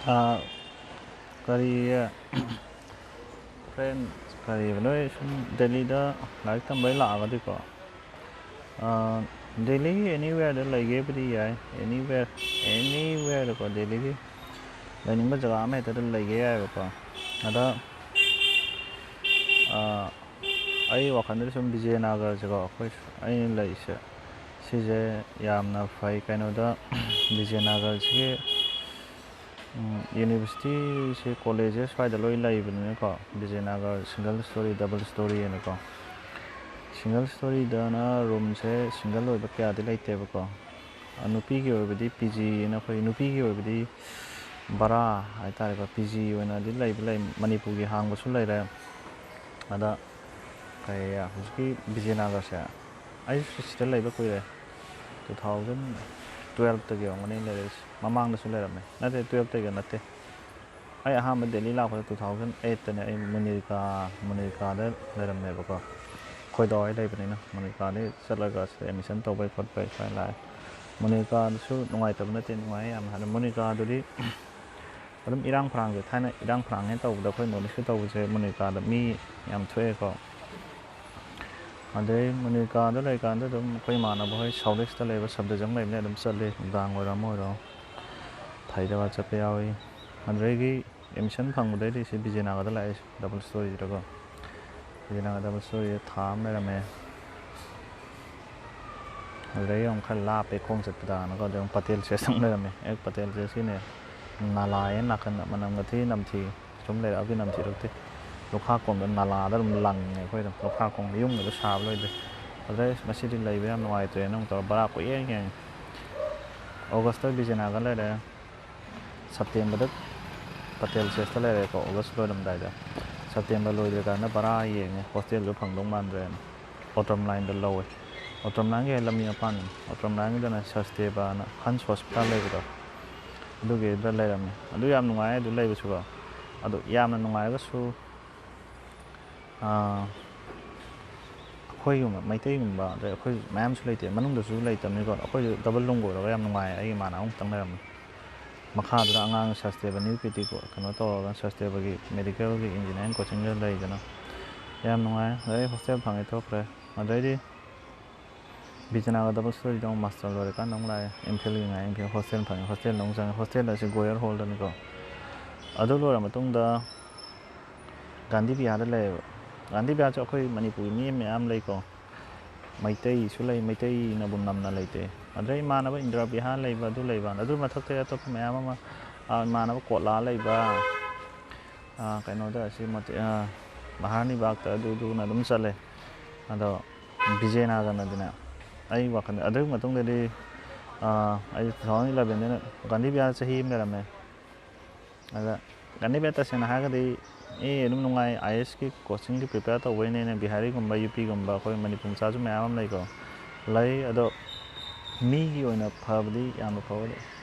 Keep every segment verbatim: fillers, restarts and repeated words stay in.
ꯑꯥ, ꯀꯔꯤ, ꯐ꯭ꯔꯦꯟ, ꯀꯔꯤꯕ, ꯅꯣꯏ ꯁꯨꯝ ꯗꯦꯜꯂꯤꯗ ꯂꯥꯏꯔꯤꯛ ꯇꯝꯕꯩ ꯂꯥꯛꯑꯒꯗꯤꯀꯣ, ꯑꯥ, ꯗꯦꯜꯂꯤꯒꯤ ꯑꯦꯅꯤꯋꯦꯌꯔꯗ ꯂꯩꯒꯦꯕꯨꯗꯤ ꯌꯥꯏ꯫ ꯑꯦꯅꯤꯋꯦꯌꯔ, ꯑꯦꯅꯤꯋꯦꯌꯔꯗꯀꯣ, ꯗꯦꯜꯂꯤꯒꯤ ꯂꯩꯅꯤꯡꯕ ꯖꯒꯥ ꯑꯃ ꯍꯦꯛꯇꯗ ꯂꯩꯒꯦ ꯌꯥꯏꯑꯕꯀꯣ꯫ ꯑꯗ, ꯑꯥ, ꯑꯩ ꯋꯥꯈꯜꯗꯗꯤ ꯁꯨꯝ ꯕꯤꯖꯦꯅꯥꯒꯔꯁꯦꯀꯣ, ꯑꯩꯈꯣꯏ, ꯑꯩꯅ ꯂꯩꯔꯤꯁꯦ, ꯁꯤꯁꯦ ꯌꯥꯝꯅ ꯐꯩ꯫ ꯀꯩꯅꯣꯗ, ꯕꯤꯖꯦꯅꯥꯒꯔꯁꯤꯒꯤ, ꯎꯝ, ꯌꯨꯅꯤꯚꯔꯁꯤꯇꯤꯁꯦ, ꯀꯣꯂꯦꯖꯁꯦ ꯁ꯭ꯋꯥꯏꯗ ꯂꯣꯏ ꯂꯩꯕꯅꯤꯅꯀꯣ, ꯕꯤꯖꯦꯅꯥꯒꯔ single story, double story ꯍꯥꯏꯅꯀꯣ꯫ Single storyꯗꯅ ꯔꯨꯝꯁꯦ single ꯑꯣꯏꯕ ꯀꯌꯥꯗꯤ ꯂꯩꯇꯦꯕꯀꯣ꯫ ꯑ, ꯅꯨꯄꯤꯒꯤ ꯑꯣꯏꯕꯗꯤ ꯄꯤ ꯖꯤ ꯍꯥꯏꯅ, ꯑꯩꯈꯣꯏ ꯅꯨꯄꯤꯒꯤ ꯑꯣꯏꯕꯗꯤ ꯕꯔꯥ ꯍꯥꯏꯇꯥꯔꯦꯀꯣ, ꯄꯤ ꯖꯤ ꯑꯣꯏꯅꯗꯤ ꯂꯩꯕ ꯂꯩ, ꯃꯅꯤꯄꯨꯔꯒꯤ ꯍꯥꯡꯕꯁꯨ ꯂꯩꯔꯦ꯫ ꯑꯗ ꯀꯩ, ꯍꯧꯖꯤꯛꯀꯤ ꯕꯤꯖꯦꯅꯥꯒꯔꯁꯦ, ꯑꯩꯁꯨ ꯁꯤꯗ ꯂꯩꯕ ꯀꯨꯏꯔꯦ, two thousand twelveꯇꯒꯤ ꯑꯣꯏꯔꯝꯒꯅꯤ ꯂꯩꯔꯛꯏꯁꯦ꯫ ꯃꯃꯥꯡꯗꯁꯨ ꯂꯩꯔꯝꯃꯦ, ꯅꯠꯇꯦ, twelveꯇꯒꯤ ꯅꯠꯇꯦ꯫ ꯑꯩ ꯑꯍꯥꯟꯕ ꯗꯦꯜꯂꯤ ꯂꯥꯛꯄꯗ two thousand eightꯇꯅꯦ꯫ ꯑꯩ ꯃꯨꯅꯤꯔꯀꯥ, ꯃꯨꯅꯤꯔꯀꯥꯗ ꯂꯩꯔꯝꯃꯦꯕꯀꯣ꯫ ꯈꯣꯏꯗꯥꯋꯥꯏ ꯂꯩꯕꯅꯤꯅ ꯃꯨꯅꯤꯔꯀꯥꯗꯒꯤ ꯆꯠꯂꯒ ꯁꯤꯗ admission ꯇꯧꯕꯩ ꯈꯣꯠꯄꯩ ꯁ꯭ꯋꯥꯏ ꯂꯥꯛꯑꯦ꯫ ꯃꯨꯅꯤꯔꯀꯥꯗꯨꯁꯨ ꯅꯨꯡꯉꯥꯏꯇꯕ ꯅꯠꯇꯦ, ꯅꯨꯡꯉꯥꯏ ꯌꯥꯝꯅ꯫ ꯑꯗꯣ ꯃꯨꯅꯤꯔꯀꯥꯗꯨꯗꯤ ꯑꯗꯨꯝ ꯏꯔꯥꯡ ꯐꯔꯥꯡꯁꯦ, ꯊꯥꯏꯅ ꯏꯔꯥꯡ ꯐꯔꯥꯡ ꯍꯦꯛ ꯇꯧꯕꯗ ꯑꯩꯈꯣꯏ North Eastꯀꯤ ꯇꯧꯕꯁꯦ, ꯃꯨꯅꯤꯔꯀꯥꯗ ꯃꯤ ꯌꯥꯝ ꯊꯣꯛꯑꯦꯀꯣ꯫ ꯑꯗꯩ ꯃꯨꯅꯤꯔꯀꯥꯗ ꯂꯩꯔꯤꯀꯥꯟꯗ ꯑꯗꯨꯝ ꯑꯩꯈꯣꯏ ꯏꯃꯥꯟꯅꯕ ꯍꯣꯏ South Eastꯇ ꯂꯩꯕ ꯁꯕ ꯗꯤꯕꯤꯖꯟ ꯂꯩꯕꯅꯦ, ꯑꯗꯨꯝ ꯆꯠꯂꯤ, ꯅꯨꯡꯗꯥꯡ ꯑꯣꯏꯔꯣ ꯑꯃ ꯑꯣꯏꯔꯣ, ꯐꯔꯤꯗꯥꯕꯥꯗ ꯆꯠꯄ ꯌꯥꯎꯏ꯫ ꯑꯗꯨꯗꯒꯤ admission ꯐꯪꯕꯗꯩꯗꯤ ꯁꯤ ꯕꯤꯖꯦꯅꯥꯒꯔꯗ ꯂꯥꯛꯑꯦ, double storyꯁꯤꯗꯀꯣ꯫ ꯕꯤꯖꯦꯅꯥꯒꯔ double storyꯁꯤꯗ ꯊꯥ ꯑꯃ ꯂꯩꯔꯝꯃꯦ꯫ ꯑꯗꯨꯗꯒꯤ ꯑꯃꯨꯛ ꯈꯔ ꯂꯥꯞꯄꯦ ꯈꯣꯡ ꯆꯠꯄꯗꯅꯀꯣ, ꯑꯗꯩ ꯑꯃꯨꯛ ꯄꯇꯦꯜ ꯆꯦꯁ ꯑꯃꯨꯛ ꯂꯩꯔꯝꯃꯦ꯫ ꯑꯦ, ꯄꯇꯦꯜ ꯆꯦꯁꯀꯤꯅꯦ, ꯅꯥꯂꯥ ꯍꯦꯛ ꯅꯥꯀꯟꯗ, ꯃꯅꯝꯒ ꯊꯤ ꯅꯝꯊꯤ, ꯁꯨꯝ ꯂꯩꯔꯛꯑꯕꯗꯤ ꯅꯝꯊꯤꯔꯛꯇꯦ꯫ ꯂꯨꯈꯥꯛ ꯀꯣꯝꯗ ꯅꯥꯂꯥꯗ ꯑꯗꯨꯝ ꯂꯪꯉꯦ ꯑꯩꯈꯣꯏ ꯑꯗꯨꯝ, ꯂꯨꯈꯥꯛ ꯀꯣꯝꯗ, ꯌꯨꯝꯒꯗꯣ ꯁꯥꯕ ꯂꯣꯏꯗ꯭ꯔꯤ꯫ ꯑꯗꯨꯗꯩ ꯃꯁꯤꯗꯤ ꯂꯩꯕ ꯌꯥꯝ ꯅꯨꯡꯉꯥꯏꯇ꯭ꯔꯦꯅ ꯑꯃꯨꯛ ꯇꯧꯔ ꯚꯔꯥ ꯀꯣꯏꯌꯦꯡ ꯌꯦꯡꯉꯦ꯫ ꯑꯣꯒꯁꯇ ꯕꯤꯖꯦꯅꯥꯒꯔ ꯂꯩꯔꯦ, ꯁꯦꯞꯇꯦꯝꯕꯔꯗ ꯄꯇꯦꯜ ꯆꯦꯁꯇ ꯂꯩꯔꯦꯀꯣ, ꯑꯣꯒꯁ ꯂꯣꯏꯔꯝꯗꯥꯏꯗ꯫ ꯁꯦꯞꯇꯦꯝꯕꯔ ꯂꯣꯏꯗ꯭ꯔꯤꯀꯥꯟꯗ ꯚꯔꯥ ꯌꯦꯡꯉꯦ, ꯍꯣꯁꯇꯦꯜꯁꯨ ꯐꯪꯗꯧ ꯃꯥꯟꯗ꯭ꯔꯦꯅ ꯑꯣꯇꯝ ꯂꯥꯏꯟꯗ ꯂꯧꯋꯦ꯫ ꯑꯣꯇꯝ ꯂꯥꯏꯟꯒꯤ ꯍꯦꯛ ꯂꯝꯕꯤ ꯃꯄꯥꯟꯗꯅꯤ꯫ ꯑꯣꯇꯝ ꯂꯥꯏꯟꯒꯤꯗꯅ ꯁꯁꯇꯦꯕꯥꯅ ꯍꯟꯁ ꯍꯣꯁꯄꯤꯇꯥꯜ ꯂꯩꯕꯗꯣ, ꯑꯗꯨꯒꯤꯗ ꯂꯩꯔꯝꯃꯦ꯫ ꯑꯗꯨ ꯌꯥꯝ ꯅꯨꯡꯉꯥꯏ ꯑꯗꯨ ꯂꯩꯕꯁꯨꯀꯣ꯫ ꯑꯗꯣ ꯌꯥꯝꯅ ꯅꯨꯡꯉꯥꯏꯔꯒꯁꯨ, ꯑꯥ, ꯑꯩꯈꯣꯏꯒꯨꯝꯕ, ꯃꯩꯇꯩꯒꯨꯝꯕ, ꯑꯗꯩ ꯑꯩꯈꯣꯏ ꯃꯌꯥꯝꯁꯨ ꯂꯩꯇꯦ, ꯃꯅꯨꯡꯗꯁꯨ ꯂꯩꯇꯕꯅꯤꯀꯣ꯫ ꯑꯩꯈꯣꯏꯁꯨ ꯗꯕꯜ ꯔꯨꯝꯒ ꯑꯣꯏꯔꯒ ꯌꯥꯝ ꯅꯨꯡꯉꯥꯏ꯫ ꯑꯩꯒꯤ ꯏꯃꯥꯟꯅꯕ ꯑꯃꯈꯛꯇꯪ ꯂꯩꯔꯝꯃꯦ꯫ ꯃꯈꯥꯗꯨꯗ ꯑꯉꯥꯡ ꯁꯁꯇꯦꯕ ꯅ꯭ꯌꯨ ꯄꯤꯇꯤ ꯀꯩꯅꯣ ꯇꯧꯔꯒ ꯁꯁꯇꯦꯕꯒꯤ ꯃꯦꯗꯤꯀꯦꯜꯒꯤ ꯏꯟꯖꯤꯅꯤꯌꯥꯔꯤꯡ ꯀꯣꯆꯤꯡꯗ ꯂꯩꯗꯅ ꯌꯥꯝ ꯅꯨꯡꯉꯥꯏ꯫ ꯑꯗꯩ ꯍꯣꯁꯇꯦꯜ ꯐꯪꯉꯦ ꯊꯣꯛꯈ꯭ꯔꯦ꯫ ꯑꯗꯩꯗꯤ ꯕꯤꯖꯅꯥꯒ ꯗꯕꯜ ꯁ꯭ꯇꯣꯔꯤꯗ ꯑꯃꯨꯛ ꯃꯥꯁꯇꯔ ꯂꯣꯏꯔꯀꯥꯟꯗ ꯑꯃꯨꯛ ꯂꯥꯛꯑꯦ꯫ ꯑꯦꯝ ꯐꯤꯜꯒꯤ ꯉꯥꯏ ꯑꯦꯝ ꯐꯤꯜ ꯍꯣꯁꯇꯦꯜ ꯐꯪꯉꯦ꯫ ꯍꯣꯁꯇꯦꯜꯗ ꯑꯃꯨꯛ ꯆꯪꯉꯦ꯫ ꯍꯣꯁꯇꯦꯜ ꯑꯁꯤ ꯒꯣꯌꯔ ꯍꯣꯜꯗꯅꯤꯀꯣ꯫ ꯑꯗꯨ ꯂꯣꯏꯔ ꯃꯇꯨꯡꯗ ꯒꯥꯟꯙꯤ ꯕꯤꯍꯥꯔꯗ ꯂꯩꯌꯦꯕ꯫ ꯒꯥꯟꯙꯤ ꯕꯤꯍꯥꯔꯁꯨ ꯑꯩꯈꯣꯏ ꯃꯅꯤꯄꯨꯔꯒꯤ ꯃꯤ ꯃꯌꯥꯝ ꯂꯩꯀꯣ꯫ ꯃꯩꯇꯩꯁꯨ ꯂꯩ, ꯃꯩꯇꯩꯅꯕꯨ ꯅꯝꯅ ꯂꯩꯇꯦ꯫ ꯑꯗꯨꯗꯩ ꯏꯃꯥꯟꯅꯕ ꯏꯟꯗꯤꯔꯥ ꯕꯤꯍꯥꯔ ꯂꯩꯕ, ꯑꯗꯨ ꯂꯩꯕ, ꯑꯗꯨ ꯃꯊꯛꯇ ꯑꯇꯣꯞꯄ ꯃꯌꯥꯝ ꯑꯃ, ꯑꯥ, ꯏꯃꯥꯟꯅꯕ ꯀꯣꯠꯂꯥ ꯂꯩꯕ, ꯑꯥ, ꯀꯩꯅꯣꯗ ꯑꯁꯤ ꯃꯇꯦ-, ꯑꯥ, ꯃꯍꯥꯔꯥꯅꯤ ꯕꯥꯒꯇ ꯑꯗꯨꯗꯨꯅ ꯑꯗꯨꯝ ꯆꯠꯂꯦ꯫ ꯑꯗꯣ ꯕꯤꯖꯦꯅꯥꯒꯅꯗꯤꯅꯦ ꯑꯩ ꯋꯥꯈꯜꯗ꯫ ꯑꯗꯨꯒꯤ ꯃꯇꯨꯡꯗꯗꯤ, ꯑꯥ, ꯑꯩ ꯇꯨ ꯊꯥꯎꯖꯟ ꯏꯂꯚꯦꯟꯗꯅ ꯒꯥꯟꯙꯤ ꯕꯤꯍꯥꯔ ꯆꯍꯤ ꯑꯃ ꯂꯩꯔꯝꯃꯦ꯫ ꯑꯗ ꯒꯥꯟꯙꯤ ꯕꯤꯍꯥꯔ ꯇꯁꯦꯡꯅ ꯍꯥꯏꯔꯒꯗꯤ ꯑꯦ ꯑꯗꯨꯝ ꯅꯨꯡꯉꯥꯏ꯫ ꯑꯥꯏ ꯑꯦꯁꯀꯤ ꯀꯣꯆꯤꯡꯒꯤ ꯄ꯭ꯔꯤꯄꯦꯌꯔ ꯇꯧꯕꯩꯅꯦꯅ ꯕꯤꯍꯥꯔꯤꯒꯨꯝꯕ, ꯌꯨ ꯄꯤꯒꯨꯝꯕ ꯑꯩꯈꯣꯏ ꯃꯅꯤꯄꯨꯔ ꯃꯆꯥꯁꯨ ꯃꯌꯥꯝ ꯑꯃ ꯂꯩꯀꯣ, ꯂꯩ꯫ ꯑꯗꯣ ꯃꯤꯒꯤ ꯑꯣꯏꯅ ꯐꯕꯗꯤ ꯌꯥꯝꯅ ꯐꯕ ꯑꯣꯏꯗꯦ꯫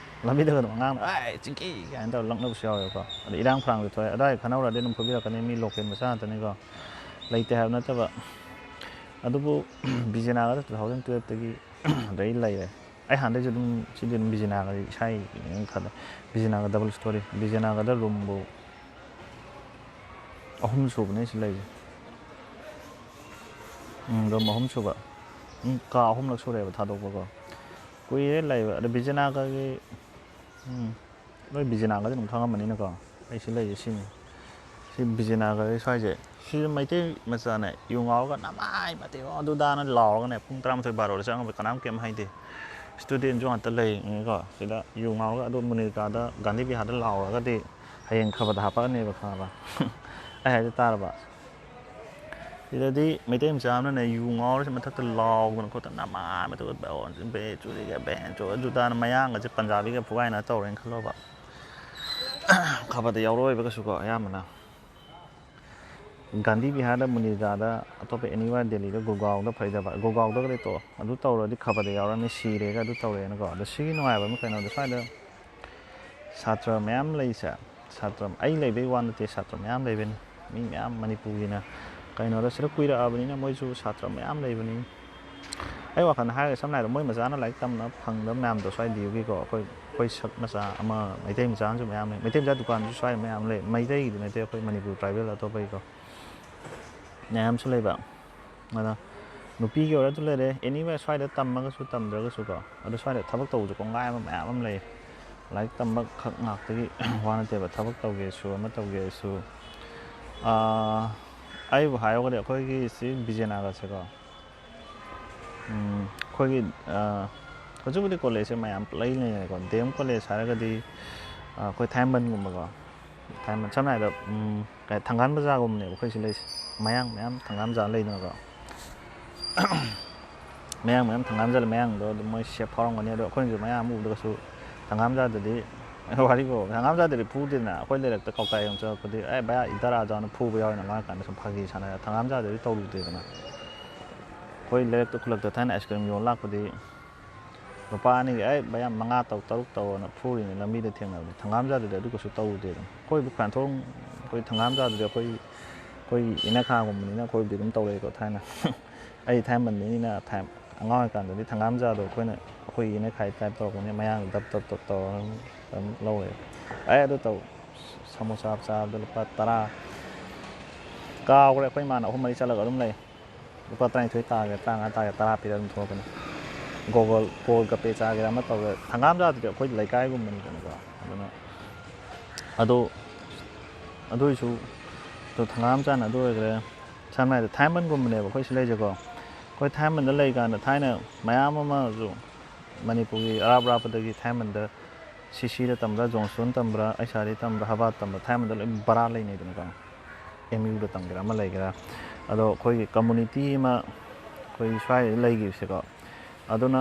ꯂꯝꯕꯤꯗꯒ ꯑꯗꯨꯝ ꯑꯉꯥꯡꯅ "ꯑꯥꯏ ꯆꯤꯡꯀꯤ" ꯀꯥꯏꯅ ꯇꯧꯔ ꯂꯛꯅꯕꯁꯨ ꯌꯥꯎꯋꯦꯕꯀꯣ꯫ ꯑꯗ ꯏꯔꯥꯡ ꯐꯔꯥꯡꯁꯨ ꯊꯣꯛꯑꯦ꯫ ꯑꯗꯥꯏ ꯈꯟꯅꯧꯔꯗꯤ ꯑꯗꯨꯝ ꯐꯨꯕꯤꯔꯛꯀꯅꯤ, ꯃꯤ ꯂꯣꯀꯦꯜ ꯃꯆꯥ ꯉꯥꯛꯇꯅꯤꯀꯣ, ꯂꯩꯇꯦ ꯍꯥꯏꯕ ꯅꯠꯇꯕ꯫ ꯑꯗꯨꯕꯨ ꯕꯤꯖꯦꯅꯥꯒꯗ ꯇꯨ ꯊꯥꯎꯖꯟ ꯇꯨꯌꯦꯜꯞꯇꯒꯤ ꯑꯗꯩ ꯂꯩꯔꯦ꯫ ꯑꯩ ꯍꯥꯟꯅꯗꯩꯁꯨ ꯑꯗꯨꯝ ꯁꯤꯗꯤ ꯑꯗꯨꯝ ꯕꯤꯖꯦꯅꯥꯒꯗꯤ ꯏꯁꯥꯒꯤ ꯈꯜꯂꯦ꯫ ꯕꯤꯖꯦꯅꯥꯒ ꯗꯕꯜ ꯁ꯭ꯇꯣꯔꯤ, ꯕꯤꯖꯦꯅꯥꯒꯗ ꯔꯨꯝꯕꯨ ꯑꯍꯨꯝ ꯁꯨꯕꯅꯦ ꯁꯤ ꯂꯩꯁꯦ꯫ ꯎꯝ, ꯔꯨꯝ ꯑꯍꯨꯝ ꯁꯨꯕ꯫ ꯎꯝ, ꯀꯥ ꯑꯍꯨꯝꯂꯛ ꯁꯨꯔꯦꯕ ꯊꯥꯗꯣꯛꯄꯀꯣ꯫ ꯀꯨꯏꯔꯦ ꯂꯩꯕ꯫ ꯑꯗ ꯕꯤꯖꯦꯅꯥꯒꯔꯒꯤ, ꯎꯝ, ꯅꯣꯏ ꯕꯤꯖꯦꯅꯥꯒꯔꯗꯤ ꯑꯗꯨꯝ ꯈꯪꯉꯝꯃꯅꯤꯅꯀꯣ꯫ ꯑꯩ ꯁꯤ ꯂꯩꯁꯦ ꯁꯤꯅꯤ꯫ ꯁꯤ ꯕꯤꯖꯦꯅꯥꯒꯔꯒꯤ ꯁ꯭ꯋꯥꯏꯁꯦ꯫ ꯁꯤꯗ ꯃꯩꯇꯩ ꯃꯆꯥꯅꯦ ꯌꯨ ꯉꯥꯎꯔꯒ ꯅꯃꯥꯏ ꯃꯇꯤꯛ ꯑꯗꯨꯗꯥꯅ ꯂꯥꯎꯔꯒꯅꯦ ꯄꯨꯡ ꯇꯔꯥꯃꯥꯊꯣꯏ ꯕꯥꯔꯣꯗ ꯆꯪꯉꯕ ꯀꯅꯥꯝ ꯀꯩꯝ ꯍꯥꯏꯗꯦ꯫ ꯏꯁꯇꯨꯗꯦꯟꯁꯨ ꯉꯥꯛꯇ ꯂꯩꯀꯣ꯫ ꯁꯤꯗ ꯌꯨ ꯉꯥꯎꯔꯒ ꯑꯗꯨ ꯃꯨꯅꯤꯔꯀꯥꯗ ꯒꯥꯟꯙꯤ ꯕꯤꯍꯥꯔꯗ ꯂꯥꯎꯔꯒꯗꯤ ꯍꯌꯦꯡ ꯈꯕꯔꯗ ꯍꯥꯞꯄꯛꯑꯅꯦꯕ, ꯈꯪꯉꯕ? ꯑꯩ ꯍꯥꯏꯁꯦ ꯇꯥꯔꯕ? ꯁꯤꯗꯗꯤ ꯃꯩꯇꯩ ꯃꯆꯥ ꯑꯃꯅꯅꯦ ꯌꯨ ꯉꯥꯎꯔꯁꯤ ꯃꯊꯛꯇ ꯂꯥꯎꯗꯅ ꯈꯣꯠꯇꯅ ꯅꯃꯥꯏ ꯃꯇꯨꯡꯗ ꯕꯦ ꯆꯨꯔꯤꯒ ꯕꯦꯟ ꯆꯨ ꯑꯗꯨꯗꯥꯅ ꯃꯌꯥꯡꯒꯁꯦ ꯄꯟꯖꯥꯕꯤꯒ ꯐꯨꯒꯥꯏꯅ ꯇꯧꯔꯦꯅ ꯈꯜꯂꯣꯕ꯫ ꯈꯕꯔꯗ ꯌꯥꯎꯔꯛꯑꯣꯏꯕ ꯀꯩꯁꯨꯀꯣ ꯑꯌꯥꯝꯕꯅ꯫ ꯒꯥꯟꯙꯤ ꯕꯤꯍꯥꯔꯗ, ꯃꯨꯅꯤꯔꯀꯥꯗ, ꯑꯇꯣꯞꯄ ꯑꯦꯅꯤꯋꯥ ꯗꯦꯜꯂꯤꯗ, ꯒꯨꯔꯒꯥꯎꯗ, ꯐꯔꯤꯗꯥꯕꯥꯗ, ꯒꯨꯔꯒꯥꯎꯗꯒꯗꯤ ꯇꯣꯛꯑꯣ, ꯑꯗꯨ ꯇꯧꯔꯗꯤ ꯈꯕꯔꯗ ꯌꯥꯎꯔꯛꯑꯅꯤ, ꯁꯤꯔꯦꯒ ꯑꯗꯨ ꯇꯧꯔꯦꯅꯀꯣ꯫ ꯑꯗꯣ ꯁꯤꯒꯤ ꯅꯨꯡꯉꯥꯏꯕ ꯑꯃ ꯀꯩꯅꯣꯗ ꯁ꯭ꯋꯥꯏꯗ ꯁꯥꯇ꯭ꯔ ꯃꯌꯥꯝ ꯂꯩꯁꯦ, ꯁꯥꯇ꯭ꯔ ꯑꯩ ꯂꯩꯕꯩ ꯋꯥ ꯅꯠꯇꯦ, ꯁꯥꯇ꯭ꯔ ꯃꯌꯥꯝ ꯂꯩꯕꯩꯅꯤ꯫ ꯃꯤ ꯃꯌꯥꯝ ꯃꯅꯤꯄꯨꯔꯒꯤꯅ ꯀꯩꯅꯣꯗ ꯁꯤꯗ ꯀꯨꯏꯔꯛꯑꯕꯅꯤꯅ ꯃꯣꯏꯁꯨ ꯁꯥꯇ꯭ꯔ ꯃꯌꯥꯝ ꯂꯩꯕꯅꯤ꯫ ꯑꯩ ꯋꯥꯈꯜꯗ ꯍꯥꯏꯔꯒ ꯁꯝꯅ ꯍꯥꯏꯔꯕꯗ ꯃꯣꯏ ꯃꯆꯥꯅ ꯂꯥꯏꯔꯤꯛ ꯇꯝꯅ ꯐꯪꯗꯕ ꯃꯌꯥꯝꯗꯣ ꯁ꯭ꯋꯥꯏ ꯗꯤ ꯌꯨꯒꯤꯀꯣ ꯑꯩꯈꯣꯏ ꯑꯩꯈꯣꯏ ꯁꯛ ꯃꯆꯥ ꯑꯃ, ꯃꯩꯇꯩ ꯃꯆꯥ ꯑꯃꯁꯨ ꯃꯌꯥꯝ ꯂꯩ꯫ ꯃꯩꯇꯩ ꯃꯆꯥ ꯗꯨꯀꯥꯟꯁꯨ ꯁ꯭ꯋꯥꯏꯗ ꯃꯌꯥꯝ ꯂꯩ, ꯃꯩꯇꯩꯒꯤꯗꯤ ꯅꯠꯇꯦ, ꯑꯩꯈꯣꯏ ꯃꯅꯤꯄꯨꯔ ꯇ꯭ꯔꯥꯏꯕꯦꯜ ꯑꯇꯣꯞꯄꯒꯤꯀꯣ ꯃꯌꯥꯝꯁꯨ ꯂꯩꯕ꯫ ꯑꯗꯣ ꯅꯨꯄꯤꯒꯤ ꯑꯣꯏꯔꯁꯨ ꯂꯩꯔꯦ, ꯑꯦꯅꯤꯋꯦ ꯁ꯭ꯋꯥꯏꯗ ꯇꯝꯃꯒꯁꯨ ꯇꯝꯗ꯭ꯔꯒꯁꯨꯀꯣ, ꯑꯗꯣ ꯁ꯭ꯋꯥꯏꯗ ꯊꯕꯛ ꯇꯧꯕꯁꯨ ꯀꯣꯡꯒꯥꯏ ꯑꯃ ꯃꯌꯥꯝ ꯑꯃ ꯂꯩ꯫ ꯂꯥꯏꯔꯤꯛ ꯇꯝꯕ ꯈꯛ ꯉꯥꯛꯇꯒꯤ ꯋꯥ ꯅꯠꯇꯦꯕ, ꯊꯕꯛ ꯇꯧꯒꯦꯁꯨ ꯑꯃ ꯇꯧꯒꯦꯁꯨ꯫ ꯑꯥ, ꯑꯩꯕꯨ ꯍꯥꯏꯔꯒꯗꯤ ꯑꯩꯈꯣꯏꯒꯤ ꯁꯤ ꯕꯤꯖꯦꯅꯥꯒꯁꯦꯀꯣ, ꯎꯝ, ꯑꯩꯈꯣꯏꯒꯤ, ꯑꯥ, ꯍꯧꯖꯤꯛ ꯍꯧꯖꯤꯛ ꯀꯣꯂꯦꯖꯁꯦ ꯃꯌꯥꯝ ꯂꯩ ꯂꯩꯅꯔꯦꯀꯣ꯫ ꯗꯤ ꯑꯦꯝ ꯀꯣꯂꯦꯖ ꯍꯥꯏꯔꯒꯗꯤ, ꯑꯥ, ꯑꯩꯈꯣꯏ ꯊꯥꯏꯃꯟꯒꯨꯝꯕꯀꯣ, ꯊꯥꯏꯃꯟ ꯁꯝꯅ ꯍꯥꯏꯔꯕꯗ, ꯎꯝ, ꯀꯩ, ꯊꯪꯒꯥꯜ ꯕꯖꯥꯔꯒꯨꯝꯕꯅꯦꯕ ꯑꯩꯈꯣꯏ ꯁꯤ ꯂꯩꯁꯦ꯫ ꯃꯌꯥꯡ ꯃꯌꯥꯝ ꯊꯪꯒꯥꯜ ꯕꯖꯥꯔ ꯂꯩꯗꯅꯀꯣ꯫ ꯃꯌꯥꯡ ꯃꯌꯥꯝ ꯊꯪꯒꯥꯜ ꯕꯖꯥꯔ, ꯃꯌꯥꯡꯗꯣ ꯑꯗꯨꯝ ꯃꯣꯏ ꯁꯦꯞ ꯐꯥꯎꯔꯝꯒꯅꯤ꯫ ꯑꯗꯣ ꯑꯩꯈꯣꯏꯅꯁꯨ ꯃꯌꯥꯡ ꯑꯃ ꯎꯕꯗ ꯀꯩꯁꯨ ꯊꯪꯒꯥꯝ ꯆꯥꯗꯗꯤ, ꯋꯥꯔꯤꯕꯣ, ꯊꯪꯒꯥꯝ ꯆꯥꯗꯗꯤ ꯐꯨꯗꯦꯗꯅ꯫ ꯑꯩꯈꯣꯏ ꯂꯩꯔꯛꯇ ꯀꯧꯇꯥ ꯌꯣꯟ ꯆꯪꯉꯛꯄꯗꯤ, "ꯑꯦ ꯚꯌꯥ, ꯏꯗꯔ ꯑꯥ ꯖꯥꯎꯅ" ꯐꯨꯕ ꯌꯥꯎꯋꯦꯅ ꯉꯥꯡꯉꯀꯥꯟꯗ ꯁꯨꯝ ꯐꯥꯒꯤ ꯁꯥꯟꯅꯔꯦ꯫ ꯊꯪꯒꯥꯝ ꯆꯥꯗꯗꯤ ꯇꯧꯔꯨꯗꯦꯗꯅ꯫ ꯑꯩꯈꯣꯏ ꯂꯩꯔꯛꯇ, ꯈꯨꯜꯂꯛꯇ ꯊꯥꯏꯅ ꯑꯥꯏꯁ ꯀ꯭ꯔꯤꯝ ꯌꯣꯟ ꯂꯥꯛꯄꯗꯤ ꯂꯨꯄꯥ ꯑꯅꯤꯒꯤ, "ꯑꯩ ꯚꯌꯥ, ꯃꯉꯥ ꯇꯧ, ꯇꯔꯨꯛ ꯇꯧꯑꯣꯅ" ꯐꯨꯔꯤꯅꯤ ꯂꯝꯕꯤꯗ ꯊꯦꯡꯅꯕꯗꯤ꯫ ꯊꯪꯒꯥꯝ ꯆꯥꯗꯗꯤ ꯑꯗꯨ ꯀꯩꯁꯨ ꯇꯧꯔꯨꯗꯦꯗꯅ꯫ ꯑꯩꯈꯣꯏꯕꯨ ꯈꯥꯟꯊꯣꯡ, ꯑꯩꯈꯣꯏ ꯊꯪꯒꯥꯝ ꯆꯥꯗꯗꯤ ꯑꯩꯈꯣꯏ, ꯑꯩꯈꯣꯏ ꯏꯅꯈꯥꯒꯨꯝꯕꯅꯤꯅ ꯑꯩꯈꯣꯏꯕꯨꯗꯤ ꯑꯗꯨꯝ ꯇꯧꯔꯛꯏꯀꯣ ꯊꯥꯏꯅ꯫ ꯑꯩ ꯊꯥꯏꯃꯟꯗꯅꯤꯅ ꯊꯥꯏ-, ꯑꯉꯥꯡ ꯑꯣꯏꯔꯤꯀꯥꯟꯗꯗꯤ ꯊꯪꯒꯥꯝ ꯆꯥꯗꯣ ꯑꯩꯈꯣꯏꯅ, ꯑꯩꯈꯣꯏ ꯏꯅꯈꯥꯏ ꯇꯥꯏꯞ ꯇꯧꯔꯛꯄꯅꯤ, ꯃꯌꯥꯡ ꯗꯞ ꯗꯞ ꯗꯞ ꯇꯧꯔꯒ ꯑꯗꯨꯝ ꯂꯧꯔꯦ꯫ ꯑꯩ ꯑꯗꯨ ꯇꯧ, ꯁꯃꯣꯁꯥ ꯆꯥꯕꯗ ꯂꯨꯄꯥ ꯇꯔꯥ ꯀꯥꯎꯈ꯭ꯔꯦ꯫ ꯑꯩꯈꯣꯏ ꯏꯃꯥꯅ ꯑꯍꯨꯝ ꯃꯔꯤ ꯆꯠꯂꯒ ꯑꯗꯨꯝ ꯂꯩ꯫ ꯂꯨꯄꯥ ꯇꯔꯥꯅꯤꯊꯣꯏ ꯇꯥꯒꯦꯔꯥ, ꯇꯔꯥꯃꯉꯥ ꯇꯥꯒꯦꯔꯥ, ꯇꯔꯥ ꯄꯤꯔꯒ ꯑꯗꯨꯝ ꯊꯣꯛꯂꯛꯀꯅꯤ꯫ ꯒꯣꯒꯜ ꯀꯣꯜ ꯀꯄꯦ ꯆꯥꯒꯦꯔꯥ ꯑꯃ ꯇꯧꯒꯦꯔꯥ, ꯊꯪꯒꯥꯝ ꯆꯥꯗꯨꯗꯤ ꯑꯩꯈꯣꯏ ꯂꯩꯀꯥꯏꯒꯨꯝꯕꯅꯤꯗꯅꯀꯣ꯫ ꯑꯗꯨꯅ ꯑꯗꯨ, ꯑꯗꯨꯏꯁꯨ, ꯑꯗꯨ ꯊꯪꯒꯥꯝ ꯆꯥꯅ ꯑꯗꯨ ꯑꯣꯏꯈ꯭ꯔꯦ꯫ ꯁꯝꯅ ꯍꯥꯏꯔꯕꯗ ꯊꯥꯏꯃꯟꯒꯨꯝꯕꯅꯦꯕ ꯑꯩꯈꯣꯏ ꯁꯤ ꯂꯩꯁꯦꯀꯣ꯫ ꯑꯩꯈꯣꯏ ꯊꯥꯏꯃꯟꯗ ꯂꯩꯀꯥꯟꯗ ꯊꯥꯏꯅ ꯃꯌꯥꯝ ꯑꯃꯁꯨ ꯃꯅꯤꯄꯨꯔꯒꯤ ꯑꯔꯥꯞ ꯑꯔꯥꯞꯄꯗꯒꯤ ꯊꯥꯏꯃꯟꯗ ꯁꯤꯁꯤꯗ ꯇꯝꯕ꯭ꯔꯥ, ꯖꯣꯟꯁꯇꯣꯟ ꯇꯝꯕ꯭ꯔꯥ, ꯑꯩꯁꯥꯗꯤ ꯇꯝꯕ꯭ꯔꯥ, ꯍꯕꯥꯠ ꯇꯝꯕ꯭ꯔꯥ, ꯊꯥꯏꯃꯟꯗ ꯂꯣꯏ ꯕꯔꯥ ꯂꯩꯅꯩꯗꯅꯀꯣ꯫ ꯑꯦꯝ ꯌꯨꯗ ꯇꯝꯒꯦꯔꯥ ꯑꯃ ꯂꯩꯒꯦꯔꯥ꯫ ꯑꯗꯣ ꯑꯩꯈꯣꯏꯒꯤ ꯀꯝꯃꯨꯅꯤꯇꯤ ꯑꯃ ꯑꯩꯈꯣꯏ ꯁ꯭ꯋꯥꯏꯗ ꯂꯩꯈꯤꯕꯁꯦꯀꯣ꯫ ꯑꯗꯨꯅ,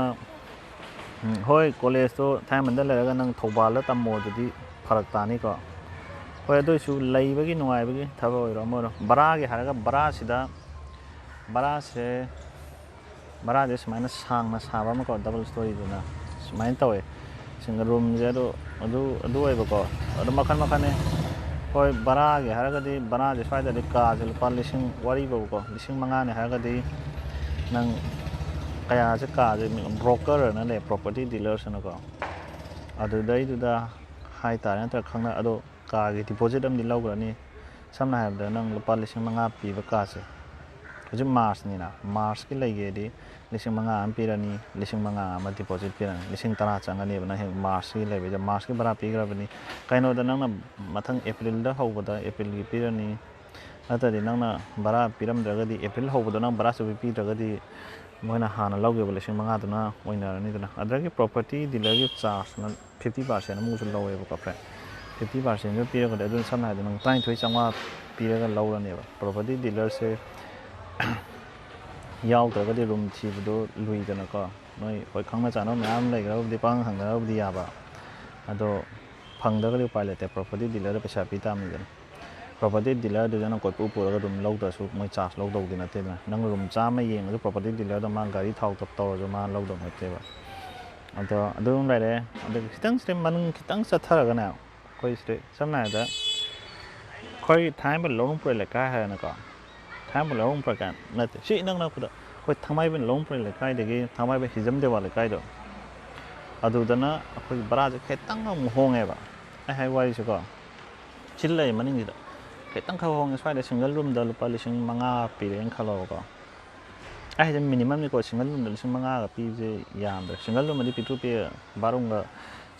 ꯎꯝ, ꯍꯣꯏ, ꯀꯣꯂꯦꯖꯇꯣ ꯊꯥꯏꯃꯟꯗ ꯂꯩꯔꯒ ꯅꯪ ꯊꯧꯕꯥꯜꯗ ꯇꯝꯃꯣ ꯑꯗꯨꯗꯤ ꯐꯔꯛ ꯇꯥꯅꯤꯀꯣ꯫ ꯍꯣꯏ, ꯑꯗꯨ ꯑꯣꯏꯁꯨ ꯂꯩꯕꯒꯤ ꯅꯨꯡꯉꯥꯏꯕꯒꯤ ꯊꯕꯛ ꯑꯣꯏꯔꯣ ꯑꯃ ꯑꯣꯏꯔꯣ, ꯕꯔꯥꯒꯤ ꯍꯥꯏꯔꯒ ꯕꯔꯥꯁꯤꯗ, ꯕꯔꯥꯁꯦ, ꯕꯔꯥꯁꯦ ꯁꯨꯃꯥꯏꯅ ꯁꯥꯡꯅ ꯁꯥꯕ ꯑꯃꯀꯣ, ꯗꯕꯜ ꯁ꯭ꯇꯣꯔꯤꯗꯨꯅ ꯁꯨꯃꯥꯏꯅ ꯇꯧꯋꯦ꯫ ꯁꯤꯡꯒꯜ ꯔꯨꯝꯁꯦ ꯑꯗꯨ, ꯑꯗꯨ, ꯑꯗꯨ ꯑꯣꯏꯕꯀꯣ꯫ ꯑꯗꯨ ꯃꯈꯜ ꯃꯈꯜꯅꯤ꯫ ꯍꯣꯏ, ꯕꯔꯥꯒꯤ ꯍꯥꯏꯔꯒꯗꯤ ꯕꯔꯥꯁꯦ ꯁ꯭ꯋꯥꯏꯗꯗꯤ ꯀꯥꯁꯦ ꯂꯨꯄꯥ ꯂꯤꯁꯤꯡ, ꯋꯥꯔꯤꯕꯀꯣ, ꯂꯤꯁꯤꯡ ꯃꯉꯥꯅꯤ ꯍꯥꯏꯔꯒꯗꯤ ꯅꯪ ꯀꯌꯥꯁꯦ, ꯀꯥꯁꯦ ꯕ꯭ꯔꯣꯀꯔ ꯑꯅ ꯂꯩ, ꯄ꯭ꯔꯣꯄꯔꯇꯤ ꯗꯤꯂꯔꯁ ꯑꯅꯀꯣ꯫ ꯑꯗꯨꯗꯩꯗꯨꯗ ꯍꯥꯏꯇꯥꯔꯦ, ꯅꯠꯇ꯭ꯔꯒ ꯈꯪꯅ ꯑꯗꯣ ꯀꯥꯒꯤ ꯗꯤꯄꯣꯖꯤꯠ ꯑꯃꯗꯤ ꯂꯧꯈ꯭ꯔꯅꯤ꯫ ꯁꯝꯅ ꯍꯥꯏꯔꯕꯗ ꯅꯪ ꯂꯨꯄꯥ ꯂꯤꯁꯤꯡ ꯃꯉꯥ ꯄꯤꯕ ꯀꯥꯁꯦ, ꯍꯧꯖꯤꯛ ꯃꯥꯔꯁꯅꯤꯅ, ꯃꯥꯔꯁꯀꯤ ꯂꯩꯒꯦꯗꯤ ꯂꯤꯁꯤꯡ ꯃꯉꯥ ꯑꯃ ꯄꯤꯔꯅꯤ, ꯂꯤꯁꯤꯡ ꯃꯉꯥ ꯑꯃ ꯗꯤꯄꯣꯖꯤꯠ ꯄꯤꯔꯅꯤ, ꯂꯤꯁꯤꯡ ꯇꯔꯥ ꯆꯪꯒꯅꯦꯕ ꯅꯪ ꯍꯦꯛ ꯃꯥꯔꯁꯀꯤ ꯂꯩꯕꯁꯦ꯫ ꯃꯥꯔꯁꯀꯤ ꯚꯔꯥ ꯄꯤꯈ꯭ꯔꯕꯅꯤ꯫ ꯀꯩꯅꯣꯗ ꯅꯪꯅ ꯃꯊꯪ ꯑꯦꯄ꯭ꯔꯤꯜꯗ ꯍꯧꯕꯗ ꯑꯦꯄ꯭ꯔꯤꯜꯒꯤ ꯄꯤꯔꯅꯤ, ꯅꯠꯇ꯭ꯔꯗꯤ ꯅꯪꯅ ꯚꯔꯥ ꯄꯤꯔꯝꯗ꯭ꯔꯒꯗꯤ, ꯑꯦꯄ꯭ꯔꯤꯜ ꯍꯧꯕꯗ ꯅꯪ ꯚꯔꯥ ꯆꯨꯞꯄꯤ ꯄꯤꯗ꯭ꯔꯒꯗꯤ ꯃꯣꯏꯅ ꯍꯥꯟꯅ ꯂꯧꯈꯤꯕ ꯂꯤꯁꯤꯡ ꯃꯉꯥꯗꯨꯅ ꯑꯣꯏꯅꯔꯅꯤꯗꯅ꯫ ꯑꯗꯨꯗꯒꯤ ꯄ꯭ꯔꯣꯄꯔꯇꯤ ꯗꯤꯂꯔꯒꯤ ꯆꯥꯔꯖꯅ ꯐꯤꯐꯇꯤ ꯄꯥꯔꯁꯦꯟ ꯑꯃꯨꯛꯁꯨ ꯂꯧꯋꯦꯕꯀꯣ ꯐ꯭ꯔꯦꯟ꯫ ꯐꯤꯐꯇꯤ ꯄꯥꯔꯁꯦꯟꯁꯨ ꯄꯤꯔꯒꯗꯤ ꯑꯗꯨꯅ ꯁꯝꯅ ꯍꯥꯏꯔꯕꯗ ꯅꯪ ꯇꯔꯥꯅꯤꯊꯣꯏ ꯆꯥꯝꯃꯉꯥ ꯄꯤꯔꯒ ꯂꯧꯔꯅꯦꯕ꯫ ꯄ꯭ꯔꯣꯄꯔꯇꯤ ꯗꯤꯂꯔꯁꯦ ꯌꯥꯎꯗ꯭ꯔꯒꯗꯤ ꯔꯨꯝ ꯊꯤꯕꯗꯣ ꯂꯨꯏꯗꯅꯀꯣ꯫ ꯅꯣꯏ ꯍꯣꯏ ꯈꯪꯅ ꯆꯥꯟꯅꯕ ꯃꯌꯥꯝ ꯂꯩꯈ꯭ꯔꯕꯨꯗꯤ ꯄꯥꯡ ꯍꯪꯅꯔꯕꯨꯗꯤ ꯌꯥꯕ, ꯑꯗꯣ ꯐꯪꯗ꯭ꯔꯒꯗꯤ ꯎꯄꯥꯏ ꯂꯩꯇꯦ, ꯄ꯭ꯔꯣꯄꯔꯇꯤ ꯗꯤꯂꯔꯗ ꯄꯩꯁꯥ ꯄꯤ ꯇꯥꯕꯅꯤꯗꯅ꯫ ꯄ꯭ꯔꯣꯄꯔꯇꯤ ꯗꯤꯂꯔꯗꯨꯗꯅ ꯀꯣꯏꯄꯨ ꯄꯨꯔꯒ ꯑꯗꯨꯝ ꯂꯧꯗ꯭ꯔꯁꯨ ꯃꯣꯏ ꯆꯥꯔꯖ ꯂꯧꯗꯧꯗꯤ ꯅꯠꯇꯦꯗꯅ꯫ ꯅꯪ ꯔꯨꯝ ꯆꯥꯝꯃ ꯌꯦꯡꯉꯁꯨ ꯄ꯭ꯔꯣꯄꯔꯇꯤ ꯗꯤꯂꯔꯗꯣ ꯃꯥ ꯒꯥꯔꯤ ꯊꯥꯎ ꯇꯞ ꯇꯧꯔꯁꯨ ꯃꯥ ꯂꯧꯗꯧ ꯅꯠꯇꯦꯕ꯫ ꯑꯗꯣ ꯑꯗꯨꯝ ꯂꯩꯔꯦ꯫ ꯑꯗꯨꯒ ꯈꯤꯇꯪ ꯁꯤꯗꯩ ꯃꯅꯨꯡ ꯈꯤꯇꯪ ꯆꯠꯊꯔꯒꯅꯦ, ꯑꯩꯈꯣꯏ ꯁꯤꯗꯩ ꯁꯝꯅ ꯍꯥꯏꯔꯕꯗ ꯑꯩꯈꯣꯏ ꯊꯥꯏꯅꯕ ꯂꯧꯔꯝ ꯄꯨꯔꯦ ꯂꯩꯀꯥꯏ ꯍꯥꯏꯔꯦꯅꯀꯣ꯫ ꯊꯥꯏꯅꯕ ꯂꯧꯔꯝ ꯄꯨꯔꯦ ꯀꯥꯏꯅ ꯅꯠꯇꯦ, ꯁꯤ ꯏꯅꯛ ꯅꯛꯄꯗ ꯑꯩꯈꯣꯏ ꯊꯥꯡꯃꯩꯕꯟ ꯂꯧꯔꯝ ꯄꯨꯔꯦ ꯂꯩꯀꯥꯏꯗꯒꯤ ꯊꯥꯡꯃꯩꯕꯟ ꯍꯤꯖꯝ ꯗꯦꯋꯥ ꯂꯩꯀꯥꯏꯗꯣ, ꯑꯗꯨꯗꯅ ꯑꯩꯈꯣꯏ ꯕꯔꯥꯁꯦ ꯈꯤꯇꯪ ꯑꯃꯨꯛ ꯍꯣꯡꯉꯦꯕ꯫ ꯑꯩ ꯍꯥꯏ ꯋꯥꯔꯤꯁꯦꯀꯣ, ꯁꯤ ꯂꯩ ꯃꯅꯤꯡꯁꯤꯗ ꯈꯤꯇꯪ ꯈꯔ ꯍꯣꯡꯉꯦ꯫ ꯁ꯭ꯋꯥꯏꯗ ꯁꯤꯡꯒꯜ ꯔꯨꯝꯗ ꯂꯨꯄꯥ ꯂꯤꯁꯤꯡ ꯃꯉꯥ ꯄꯤꯔꯦꯅ ꯈꯜꯂꯣꯕꯀꯣ꯫ ꯑꯩ ꯍꯥꯏꯁꯦ ꯃꯤꯅꯤꯃꯝꯅꯤꯀꯣ, ꯁꯤꯡꯒꯜ ꯔꯨꯝꯗ ꯂꯤꯁꯤꯡ ꯃꯉꯥꯒ ꯄꯤꯕꯁꯦ ꯌꯥꯝꯗ꯭ꯔꯦ꯫ ꯁꯤꯡꯒꯜ ꯔꯨꯝ ꯑꯗꯤ ꯄꯤꯛꯇ꯭ꯔꯨ ꯄꯤꯛꯑꯦ, ꯕꯥꯠꯔꯨꯝꯒ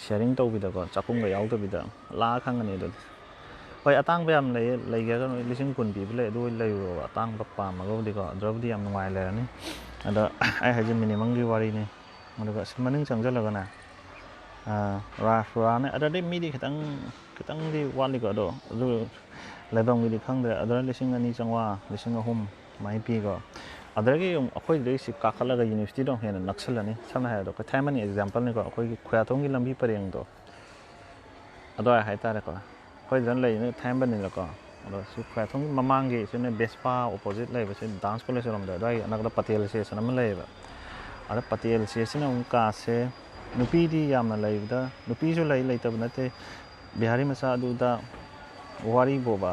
ꯁꯤꯌꯥꯔꯤꯡ ꯇꯧꯕꯤꯗꯀꯣ, ꯆꯥꯛꯈꯨꯝꯒ ꯌꯥꯎꯗꯕꯤꯗ꯫ ꯂꯥꯛꯑ ꯈꯪꯒꯅꯤ ꯑꯗꯨꯗꯤ꯫ ꯍꯣꯏ, ꯑꯇꯥꯡꯕ ꯌꯥꯝ ꯂꯩꯌꯦ, ꯂꯩꯒꯦ ꯍꯥꯏꯔꯒꯅ ꯂꯤꯁꯤꯡ ꯀꯨꯟ ꯄꯤꯕ ꯂꯩ, ꯑꯗꯨ ꯑꯣꯏ ꯂꯩꯔꯨꯔꯣꯕ, ꯑꯇꯥꯡꯕ ꯄꯥꯝꯃꯒꯕꯨꯗꯤꯀꯣ꯫ ꯑꯗꯨꯗꯕꯨꯗꯤ ꯌꯥꯝ ꯅꯨꯡꯉꯥꯏ ꯂꯩꯔꯅꯤ꯫ ꯑꯗ ꯑꯩ ꯍꯥꯏꯁꯦ ꯃꯤꯅꯤꯃꯝꯒꯤ ꯋꯥꯔꯤꯅꯤ꯫ ꯑꯗꯨꯒ ꯁꯤ ꯃꯅꯤꯡ ꯆꯪꯁꯤꯜꯂꯒꯅꯦ, ꯑꯥ, ꯔꯥꯁ ꯄꯨꯔꯥꯅꯦ꯫ ꯑꯗꯨꯗꯤ ꯃꯤꯗꯤ ꯈꯤꯇꯪ, ꯈꯤꯇꯪꯗꯤ ꯋꯥꯠꯂꯤꯀꯣ, ꯑꯗꯣ ꯑꯗꯨ ꯂꯩꯐꯝꯒꯤꯗꯤ ꯈꯪꯗ꯭ꯔꯦ꯫ ꯑꯗꯨꯅ ꯂꯤꯁꯤꯡ ꯑꯅꯤ ꯆꯥꯝꯃꯉꯥ, ꯂꯤꯁꯤꯡ ꯑꯍꯨꯝ ꯑꯗꯨꯃꯥꯏꯅ ꯄꯤꯀꯣ꯫ ꯑꯗꯨꯗꯒꯤ ꯑꯃꯨꯛ ꯑꯩꯈꯣꯏꯗꯩ ꯁꯤ ꯀꯥꯈꯠꯂꯒ ꯌꯨꯅꯤꯚꯔꯁꯤꯇꯤꯗꯣ ꯍꯦꯟꯅ ꯅꯛꯁꯜꯂꯅꯤ꯫ ꯁꯝꯅ ꯍꯥꯏꯔꯕꯗ ꯑꯩꯈꯣꯏ ꯊꯥꯏꯃꯅꯤ ꯑꯦꯛꯖꯥꯝꯄꯜꯅꯤꯀꯣ, ꯑꯩꯈꯣꯏꯒꯤ ꯈꯨꯌꯥꯊꯣꯡꯒꯤ ꯂꯝꯕꯤ ꯄꯔꯦꯡꯗꯣ ꯑꯗꯨꯋꯥꯏ ꯍꯥꯏꯇꯥꯔꯦꯀꯣ꯫ ꯑꯩꯈꯣꯏꯗꯅ ꯂꯩꯔꯤꯅ ꯊꯥꯏꯃꯅꯤꯗꯀꯣ꯫ ꯑꯗꯣ ꯁꯤ ꯈꯨꯌꯥꯊꯣꯡꯒꯤ ꯃꯃꯥꯡꯒꯤ ꯁꯤꯅ ꯕꯦꯁꯄꯥ ꯑꯣꯄꯣꯖꯤꯠ ꯂꯩꯕꯁꯦ ꯗꯥꯟꯁ ꯀꯣꯂꯦꯖ ꯔꯣꯝꯗ ꯑꯗꯨꯋꯥꯏꯒꯤ ꯑꯅꯛꯄꯗ ꯄꯇꯦꯜ ꯁ꯭ꯇꯦꯁꯟ ꯑꯃ ꯂꯩꯌꯦꯕ꯫ ꯑꯗ ꯄꯇꯦꯜ ꯁ꯭ꯇꯦꯁꯟ ꯑꯃꯨꯛ ꯀꯥꯁꯦ ꯅꯨꯄꯤꯗꯤ ꯌꯥꯝꯅ ꯂꯩꯕꯗ, ꯅꯨꯄꯤꯁꯨ ꯂꯩ, ꯂꯩꯇꯕ ꯅꯠꯇꯦ, ꯕꯤꯍꯥꯔꯤ ꯃꯆꯥ ꯑꯗꯨꯗ ꯋꯥꯔꯤ ꯕꯣꯕꯥ꯫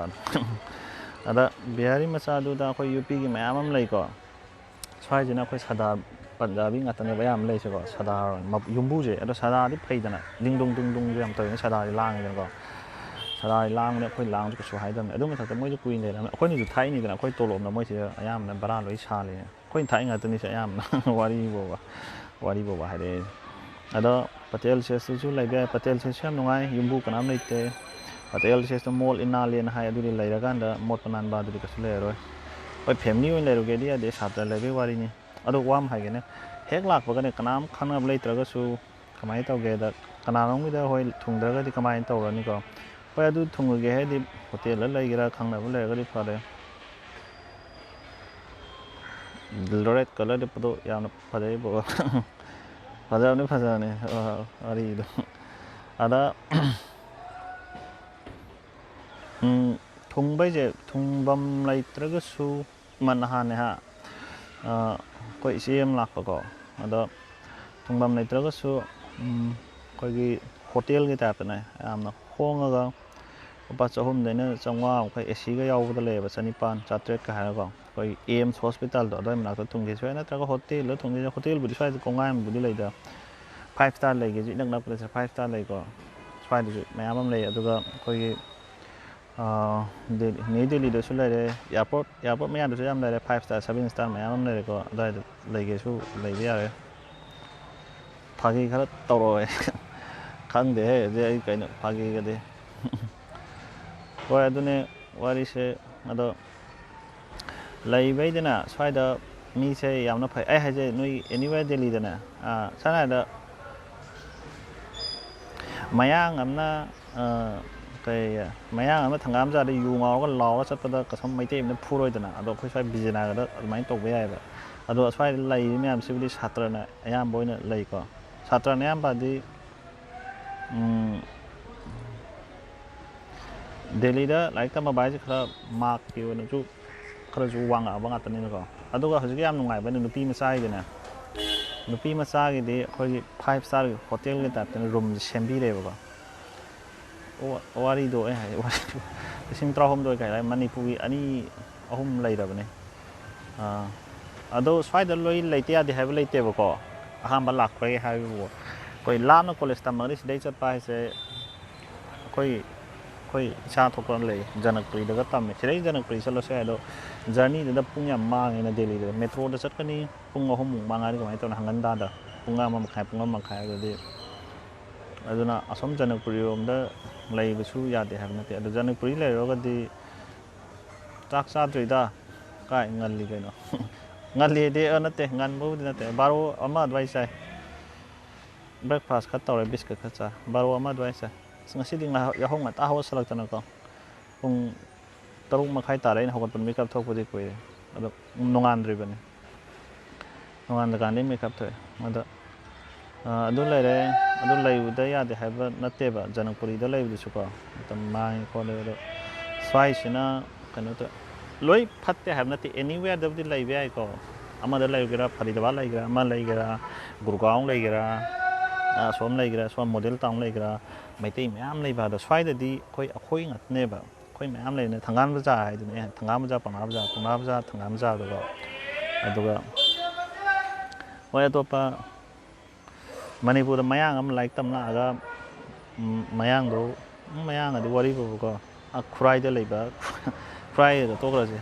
ꯑꯗ ꯕꯤꯍꯥꯔꯤ ꯃꯆꯥ ꯑꯗꯨꯗ ꯑꯩꯈꯣꯏ ꯌꯨ ꯄꯤꯒꯤ ꯃꯌꯥꯝ ꯑꯃ ꯂꯩꯀꯣ꯫ ꯁ꯭ꯋꯥꯏꯁꯤꯅ ꯑꯩꯈꯣꯏ ꯁꯗꯥ ꯄꯟꯖꯥꯕꯤ ꯉꯥꯛꯇꯅꯦꯕ ꯑꯌꯥꯝꯕ ꯂꯩꯔꯤꯁꯦꯀꯣ, ꯁꯗꯥꯔ ꯑꯣꯏꯅ꯫ ꯃꯞ-, ꯌꯨꯝꯕꯨꯁꯦ, ꯑꯗꯣ ꯁꯗꯥꯔꯗꯤ ꯐꯩꯗꯅ, ꯗꯤꯡ ꯗꯨꯡ ꯗꯤꯡ ꯗꯨꯡꯁꯨ ꯌꯥꯝ ꯇꯧꯋꯤꯅ, ꯁꯗꯥꯔꯗꯤ ꯂꯥꯡꯉꯤꯗꯅꯀꯣ꯫ ꯁꯗꯥꯔꯗꯤ ꯂꯥꯡꯕꯅꯦ, ꯑꯩꯈꯣꯏ ꯂꯥꯡꯁꯨ ꯀꯩꯁꯨ ꯍꯥꯏꯗꯕꯅꯦ꯫ ꯑꯗꯨ ꯃꯊꯛꯇ ꯃꯣꯏꯁꯨ ꯀꯨꯏꯅ ꯂꯩꯔꯝꯃꯦ꯫ ꯑꯩꯈꯣꯏꯅꯁꯨ ꯊꯥꯛꯏꯅꯤꯗꯅ, ꯑꯩꯈꯣꯏ ꯇꯣꯂꯣꯞꯅ ꯃꯣꯏꯁꯤꯗ ꯑꯌꯥꯝꯕꯅ ꯚꯔꯥ ꯂꯣꯏ ꯁꯥꯜꯂꯤꯅꯦ꯫ ꯑꯩꯈꯣꯏꯅ ꯊꯥꯛꯏ ꯉꯥꯛꯇꯅꯤꯁꯦ ꯑꯌꯥꯝꯕꯅ꯫ ꯋꯥꯔꯤ ꯐꯥꯎꯕ, ꯋꯥꯔꯤ ꯐꯥꯎꯕ ꯍꯥꯏꯔꯛꯑꯦ꯫ ꯑꯗꯣ ꯄꯇꯦꯜ ꯁꯦꯁꯇꯨꯁꯨ ꯂꯩꯕ ꯌꯥꯏ꯫ ꯄꯇꯦꯜ ꯁꯦꯁꯁꯨ ꯌꯥꯝ ꯅꯨꯡꯉꯥꯏ, ꯌꯨꯝꯕꯨ ꯀꯅꯥꯝ ꯂꯩꯇꯦ꯫ ꯄꯇꯦꯜ ꯁꯦꯁꯇ ꯃꯣꯠ ꯏꯅꯥꯜꯂꯦꯅ ꯍꯥꯏ, ꯑꯗꯨꯗꯤ ꯂꯩꯔꯀꯥꯟꯗ ꯃꯣꯠꯄ ꯅꯥꯟꯕ ꯑꯗꯨꯗꯤ ꯀꯩꯁꯨ ꯂꯩꯔꯔꯣꯏ꯫ ꯍꯣꯏ, ꯐꯦꯃꯤꯂꯤ ꯑꯣꯏꯅ ꯂꯩꯔꯨꯒꯦꯗꯤ ꯌꯥꯗꯦ, ꯁꯥꯇ꯭ꯔ ꯂꯩꯕꯒꯤ ꯋꯥꯔꯤꯅꯤ꯫ ꯑꯗꯣ ꯋꯥ ꯑꯃ ꯍꯥꯏꯒꯦꯅꯦ, ꯍꯦꯛ ꯂꯥꯛꯄꯒꯅꯦ, ꯀꯅꯥꯝ ꯈꯪꯅꯕ ꯂꯩꯇ꯭ꯔꯒꯁꯨ ꯀꯃꯥꯏꯅ ꯇꯧꯒꯦꯗ, ꯀꯅꯥꯅꯣꯝꯒꯤꯗ ꯍꯣꯏ ꯊꯨꯡꯗ꯭ꯔꯒꯗꯤ ꯀꯃꯥꯏꯅ ꯇꯧꯔꯅꯤꯀꯣ? ꯍꯣꯏ, ꯑꯗꯨ ꯊꯨꯡꯉꯒꯦ ꯍꯥꯏꯗꯤ ꯍꯣꯇꯦꯜꯗ ꯂꯩꯒꯦꯔꯥ, ꯈꯪꯅꯕ ꯂꯩꯔꯒꯗꯤ ꯐꯔꯦ꯫ ꯔꯦꯗ ꯀꯂꯔ ꯂꯤꯠꯄꯗꯣ ꯌꯥꯝꯅ ꯐꯖꯩꯕꯣ꯫ ꯐꯖꯕꯅꯤ, ꯐꯖꯕꯅꯤ, ꯑ, ꯋꯥꯔꯤꯗꯣ꯫ ꯑꯗ, ꯎꯝ, ꯊꯨꯡꯕꯩꯁꯦ, ꯊꯨꯡꯐꯝ ꯂꯩꯇ꯭ꯔꯒꯁꯨ, ꯃ-, ꯅꯍꯥꯟꯅꯦ ꯍꯥ, ꯑ, ꯑꯩꯈꯣꯏ ꯏꯆꯦ ꯑꯃ ꯂꯥꯛꯄꯀꯣ, ꯑꯗꯣ ꯊꯨꯡꯐꯝ ꯂꯩꯇ꯭ꯔꯒꯁꯨ, ꯎꯝ, ꯑꯩꯈꯣꯏꯒꯤ ꯍꯣꯇꯦꯜꯒꯤ ꯇꯥꯏꯞꯇꯅꯦ, ꯌꯥꯝꯅ ꯍꯣꯡꯉꯒ ꯂꯨꯄꯥ ꯆꯍꯨꯝꯗꯩꯅ ꯆꯥꯝꯃꯉꯥ ꯃꯈꯩ, ꯑꯦ ꯁꯤꯒ ꯌꯥꯎꯕꯗ ꯂꯩꯌꯦꯕ, ꯆꯅꯤꯄꯥꯟ, ꯆꯥꯇ꯭ꯔꯦꯠꯀ ꯍꯥꯏꯔꯒꯀꯣ꯫ ꯑꯩꯈꯣꯏ ꯑꯦꯝꯁ ꯍꯣꯁꯄꯤꯇꯥꯜꯗꯣ ꯑꯗꯨꯋꯥꯏ ꯃꯅꯥꯛꯇ ꯊꯨꯡꯒꯦꯁꯨ ꯌꯥꯏ, ꯅꯠꯇ꯭ꯔꯒ ꯍꯣꯇꯦꯜꯕꯨꯗꯤ, ꯁ꯭ꯋꯥꯏꯗ ꯀꯣꯡꯒꯥꯏ ꯑꯃꯕꯨꯗꯤ ꯂꯩꯗ, ꯐꯥꯏꯚ ꯁ꯭ꯇꯥꯔ ꯂꯩꯒꯦꯁꯨ ꯏꯅꯛ ꯅꯛꯄꯗꯁꯨ ꯐꯥꯏꯚ ꯁ꯭ꯇꯥꯔ ꯂꯩꯀꯣ꯫ ꯁ꯭ꯋꯥꯏꯗꯁꯨ ꯃꯌꯥꯝ ꯑꯃ ꯂꯩ꯫ ꯑꯗꯨꯒ ꯑꯩꯈꯣꯏꯒꯤ, ꯑꯥ, ꯗꯦꯜ-, ꯅ꯭ꯌꯨ ꯗꯦꯜꯂꯤꯗꯁꯨ ꯂꯩꯔꯦ, ꯑꯦꯌꯥꯔꯄꯣꯔꯠ, ꯑꯦꯌꯥꯔꯄꯣꯔꯠ ꯃꯌꯥꯗꯁꯨ ꯌꯥꯝ ꯂꯩꯔꯦ, ꯐꯥꯏꯚ ꯁ꯭ꯇꯥꯔ, ꯁꯚꯦꯟ ꯁ꯭ꯇꯥꯔ ꯃꯌꯥꯝ ꯑꯃ ꯂꯩꯔꯦꯀꯣ꯫ ꯑꯗꯨꯋꯥꯏꯗ ꯂꯩꯒꯦꯁꯨ ꯂꯩꯕ ꯌꯥꯔꯦ꯫ ꯐꯥꯒꯤ ꯈꯔ ꯇꯧꯔꯛꯑꯣ꯫ ꯈꯪꯗꯦꯍꯦ, ꯍꯧꯖꯤꯛ ꯑꯩ ꯀꯩꯅꯣ ꯐꯥꯒꯤꯒꯗꯤ꯫ ꯍꯣꯏ, ꯑꯗꯨꯅꯦ ꯋꯥꯔꯤꯁꯦ꯫ ꯑꯗꯣ ꯂꯩꯕꯩꯗꯅ ꯁ꯭ꯋꯥꯏꯗ ꯃꯤꯁꯦ ꯌꯥꯝꯅ ꯐꯩ꯫ ꯑꯩ ꯍꯥꯏꯖꯩ, ꯅꯣꯏ anywhere ꯗꯦꯜꯂꯤꯗꯅꯦ, ꯑꯥ, ꯁꯝꯅ ꯍꯥꯏꯔꯕꯗ ꯃꯌꯥꯡ ꯑꯃꯅ, ꯑꯥ, ꯀꯩ, ꯃꯌꯥꯡ ꯑꯃ ꯊꯪꯒꯥꯝ ꯕꯖꯥꯔꯗ ꯌꯨ ꯉꯥꯎꯔꯒ ꯂꯥꯎꯔꯒ ꯆꯠꯄꯗ ꯀꯁꯝ ꯃꯩꯇꯩ ꯑꯃꯅ ꯐꯨꯔꯣꯏꯗꯅ꯫ ꯑꯗꯣ ꯑꯩꯈꯣꯏ ꯁ꯭ꯋꯥꯏ ꯕꯤꯖꯦꯅꯥꯒꯗ ꯑꯗꯨꯃꯥꯏꯅ ꯇꯧꯕ ꯌꯥꯏꯑꯕ꯫ ꯑꯗꯣ ꯑꯁ꯭ꯋꯥꯏꯗ ꯂꯩꯔꯤ ꯃꯌꯥꯝꯁꯤꯕꯨꯗꯤ ꯁꯥꯇ꯭ꯔꯅ ꯑꯌꯥꯝꯕ ꯑꯣꯏꯅ ꯂꯩꯀꯣ꯫ ꯁꯥꯇ꯭ꯔꯅ ꯑꯌꯥꯝꯕꯗꯤ, ꯎꯝ, ꯗꯦꯜꯂꯤꯗ ꯂꯥꯏꯔꯤꯛ ꯇꯝꯕ ꯍꯥꯏꯁꯦ ꯈꯔ ꯃꯥꯔꯛꯀꯤ ꯑꯣꯏꯅꯁꯨ ꯈꯔꯁꯨ ꯋꯥꯡꯉꯛꯑꯕ ꯉꯥꯛꯇꯅꯤꯅꯀꯣ꯫ ꯑꯗꯨꯒ ꯍꯧꯖꯤꯛꯀꯤ ꯌꯥꯝ ꯅꯨꯡꯉꯥꯏꯕ ꯍꯥꯏꯅ ꯅꯨꯄꯤ ꯃꯆꯥꯒꯤꯗꯤꯅꯦ, ꯅꯨꯄꯤ ꯃꯆꯥꯒꯤꯗꯤ ꯑꯩꯈꯣꯏꯒꯤ ꯐꯥꯏꯚ ꯁ꯭ꯇꯥꯔꯒꯤ ꯍꯣꯇꯦꯜꯒꯤ ꯇꯥꯏꯞꯇꯅ ꯔꯨꯝꯁꯦ ꯁꯦꯝꯕꯤꯔꯦꯕꯀꯣ꯫ ꯋꯥ-, ꯋꯥꯔꯤꯗꯣ ꯑꯩ ꯍꯥꯏ, ꯋꯥꯔꯤꯗꯣ ꯂꯤꯁꯤꯡ ꯇꯔꯥꯍꯨꯝꯗꯣꯏ ꯀꯥꯏ ꯍꯥꯏ, ꯃꯅꯤꯄꯨꯔꯒꯤ ꯑꯅꯤ ꯑꯍꯨꯝ ꯂꯩꯔꯕꯅꯦ꯫ ꯑꯥ, ꯑꯗꯣ ꯁ꯭ꯋꯥꯏꯗ ꯂꯣꯏ ꯂꯩꯇ ꯌꯥꯗꯦ ꯍꯥꯏꯕ ꯂꯩꯇꯦꯕꯀꯣ꯫ ꯑꯍꯥꯟꯕ ꯂꯥꯛꯄꯒꯤ ꯍꯥꯏꯕꯕꯨ, ꯑꯩꯈꯣꯏ ꯂꯥꯞꯅ ꯀꯣꯂꯦꯖ ꯇꯝꯃꯒꯗꯤ ꯁꯤꯗꯩ ꯆꯠꯄ ꯍꯥꯏꯁꯦ ꯑꯩꯈꯣꯏ ꯑꯩꯈꯣꯏ ꯏꯁꯥ ꯊꯣꯛꯄ ꯑꯃ ꯂꯩ, ꯖꯅꯀꯄꯨꯔꯤꯗꯒ ꯇꯝꯃꯦ꯫ ꯁꯤꯗꯩ ꯖꯅꯀꯄꯨꯔꯤ ꯆꯠꯂꯁꯨ ꯌꯥꯏ, ꯑꯗꯣ ꯖꯔꯅꯤꯗꯨꯗ ꯄꯨꯡ ꯌꯥꯝ ꯃꯥꯡꯉꯦꯅ꯫ ꯗꯦꯜꯂꯤꯗ ꯃꯦꯇ꯭ꯔꯣꯗ ꯆꯠꯀꯅꯤ, ꯄꯨꯡ ꯑꯍꯨꯝꯃꯨꯛ ꯃꯉꯥꯏꯗ ꯀꯃꯥꯏꯅ ꯇꯧꯅ ꯍꯪꯒꯟꯗꯥꯗ ꯄꯨꯡ ꯑꯃ ꯃꯈꯥꯏ, ꯄꯨꯡ ꯑꯃ ꯃꯈꯥꯏ꯫ ꯑꯗꯨꯗꯤ ꯑꯗꯨꯅ ꯑꯁꯣꯝ ꯖꯅꯀꯄꯨꯔꯤꯔꯣꯝꯗ ꯂꯩꯕꯁꯨ ꯌꯥꯗꯦ ꯍꯥꯏꯕ ꯅꯠꯇꯦ꯫ ꯑꯗꯣ ꯖꯅꯀꯄꯨꯔꯤ ꯂꯩꯔꯨꯔꯒꯗꯤ ꯆꯥꯛ ꯆꯥꯗ꯭ꯔꯤꯗ꯫ ꯀꯥꯏ ꯉꯜꯂꯤ ꯀꯩꯅꯣ꯫ ꯉꯜꯂꯤꯗꯤ, ꯑ, ꯅꯠꯇꯦ, ꯉꯟꯕꯕꯨꯗꯤ ꯅꯠꯇꯦ, ꯕꯥꯔꯣ ꯑꯃ ꯑꯗꯨꯋꯥꯏ ꯆꯥꯏ꯫ ꯕ꯭ꯔꯦꯛꯐꯥꯁ ꯈꯔ ꯇꯧꯔꯦ, ꯕꯤꯁꯀꯠ ꯈꯔ ꯆꯥ, ꯕꯥꯔꯣ ꯑꯃ ꯑꯗꯨꯋꯥꯏ ꯆꯥꯏ꯫ ꯑꯁ, ꯉꯁꯤꯗꯤ ꯉꯥꯏꯍꯥꯛ ꯌꯥꯍꯧ ꯉꯟꯇꯥ ꯍꯧꯒꯠꯁꯜꯂꯛꯇꯅꯀꯣ, ꯄꯨꯡ ꯇꯔꯨꯛ ꯃꯈꯥꯏ ꯇꯥꯔꯦ ꯑꯩꯅ ꯍꯧꯒꯠꯄ, ꯃꯤꯀꯞ ꯊꯣꯛꯄꯗꯤ ꯀꯨꯏꯔꯦ꯫ ꯑꯗꯣ ꯅꯣꯡꯉꯥꯟꯗ꯭ꯔꯤꯕꯅꯤ꯫ ꯅꯣꯡꯉꯥꯟꯗ꯭ꯔꯀꯥꯟꯗ ꯃꯤꯀꯞ ꯊꯣꯛꯑꯦ꯫ ꯑꯗꯣ, ꯑ, ꯑꯗꯨ ꯂꯩꯔꯦ꯫ ꯑꯗꯨ ꯂꯩꯕꯗ ꯌꯥꯗꯦ ꯍꯥꯏꯕ ꯅꯠꯇꯦꯕ, ꯖꯅꯀꯄꯨꯔꯤꯗ ꯂꯩꯕꯗꯨꯁꯨꯀꯣ ꯃꯇꯝ ꯃꯥꯡꯉꯦ ꯈꯣꯠꯂꯦ꯫ ꯑꯗꯣ ꯁ꯭ꯋꯥꯏꯁꯤꯅ ꯀꯩꯅꯣ ꯇꯧ-, ꯂꯣꯏ ꯐꯠꯇꯦ ꯍꯥꯏꯕ ꯅꯠꯇꯦ, anywhere ꯗꯕꯨꯗꯤ ꯂꯩꯕ ꯌꯥꯏꯀꯣ꯫ ꯑꯃꯗ ꯂꯩꯒꯦꯔꯥ, ꯐꯔꯤꯗꯕꯥꯗ ꯂꯩꯒꯦꯔꯥ, ꯑꯃ ꯂꯩꯒꯦꯔꯥ, ꯒꯨꯔꯒꯥꯎ ꯂꯩꯒꯦꯔꯥ, ꯑꯁꯣꯝ ꯂꯩꯒꯦꯔꯥ, ꯁꯣꯝ ꯃꯣꯗꯦꯜ ꯇꯥꯎꯟ ꯂꯩꯒꯦꯔꯥ, ꯃꯩꯇꯩ ꯃꯌꯥꯝ ꯂꯩꯕ꯫ ꯑꯗꯣ ꯁ꯭ꯋꯥꯏꯗꯗꯤ ꯑꯩꯈꯣꯏ, ꯑꯩꯈꯣꯏ ꯉꯥꯛꯇꯅꯦꯕ꯫ ꯑꯩꯈꯣꯏ ꯃꯌꯥꯝ ꯂꯩꯕꯅꯦ꯫ ꯊꯪꯒꯥꯜ ꯕꯖꯥꯔ ꯍꯥꯏꯗꯨꯅꯦ, ꯊꯪꯒꯥꯜ ꯕꯖꯥꯔ, ꯄꯥꯎꯅꯥ ꯕꯖꯥꯔ, ꯄꯥꯎꯅꯥ ꯕꯖꯥꯔ, ꯊꯪꯒꯥꯜ ꯕꯖꯥꯔꯗꯨꯀꯣ꯫ ꯑꯗꯨꯒ ꯍꯣꯏ, ꯑꯇꯣꯞꯄ ꯃꯅꯤꯄꯨꯔꯗ ꯃꯌꯥꯡ ꯑꯃ ꯂꯥꯏꯔꯤꯛ ꯇꯝ ꯂꯥꯛꯑꯒ, ꯎꯝ, ꯃꯌꯥꯡꯗꯣ, ꯎꯝ, ꯃꯌꯥꯡ ꯑꯗꯨ ꯋꯥꯔꯤꯕꯨꯕꯀꯣ, ꯑ, ꯈꯨꯔꯥꯏꯗ ꯂꯩꯕ, ꯈꯨꯔꯥꯏꯗ ꯇꯣꯛꯈ꯭ꯔꯁꯦ꯫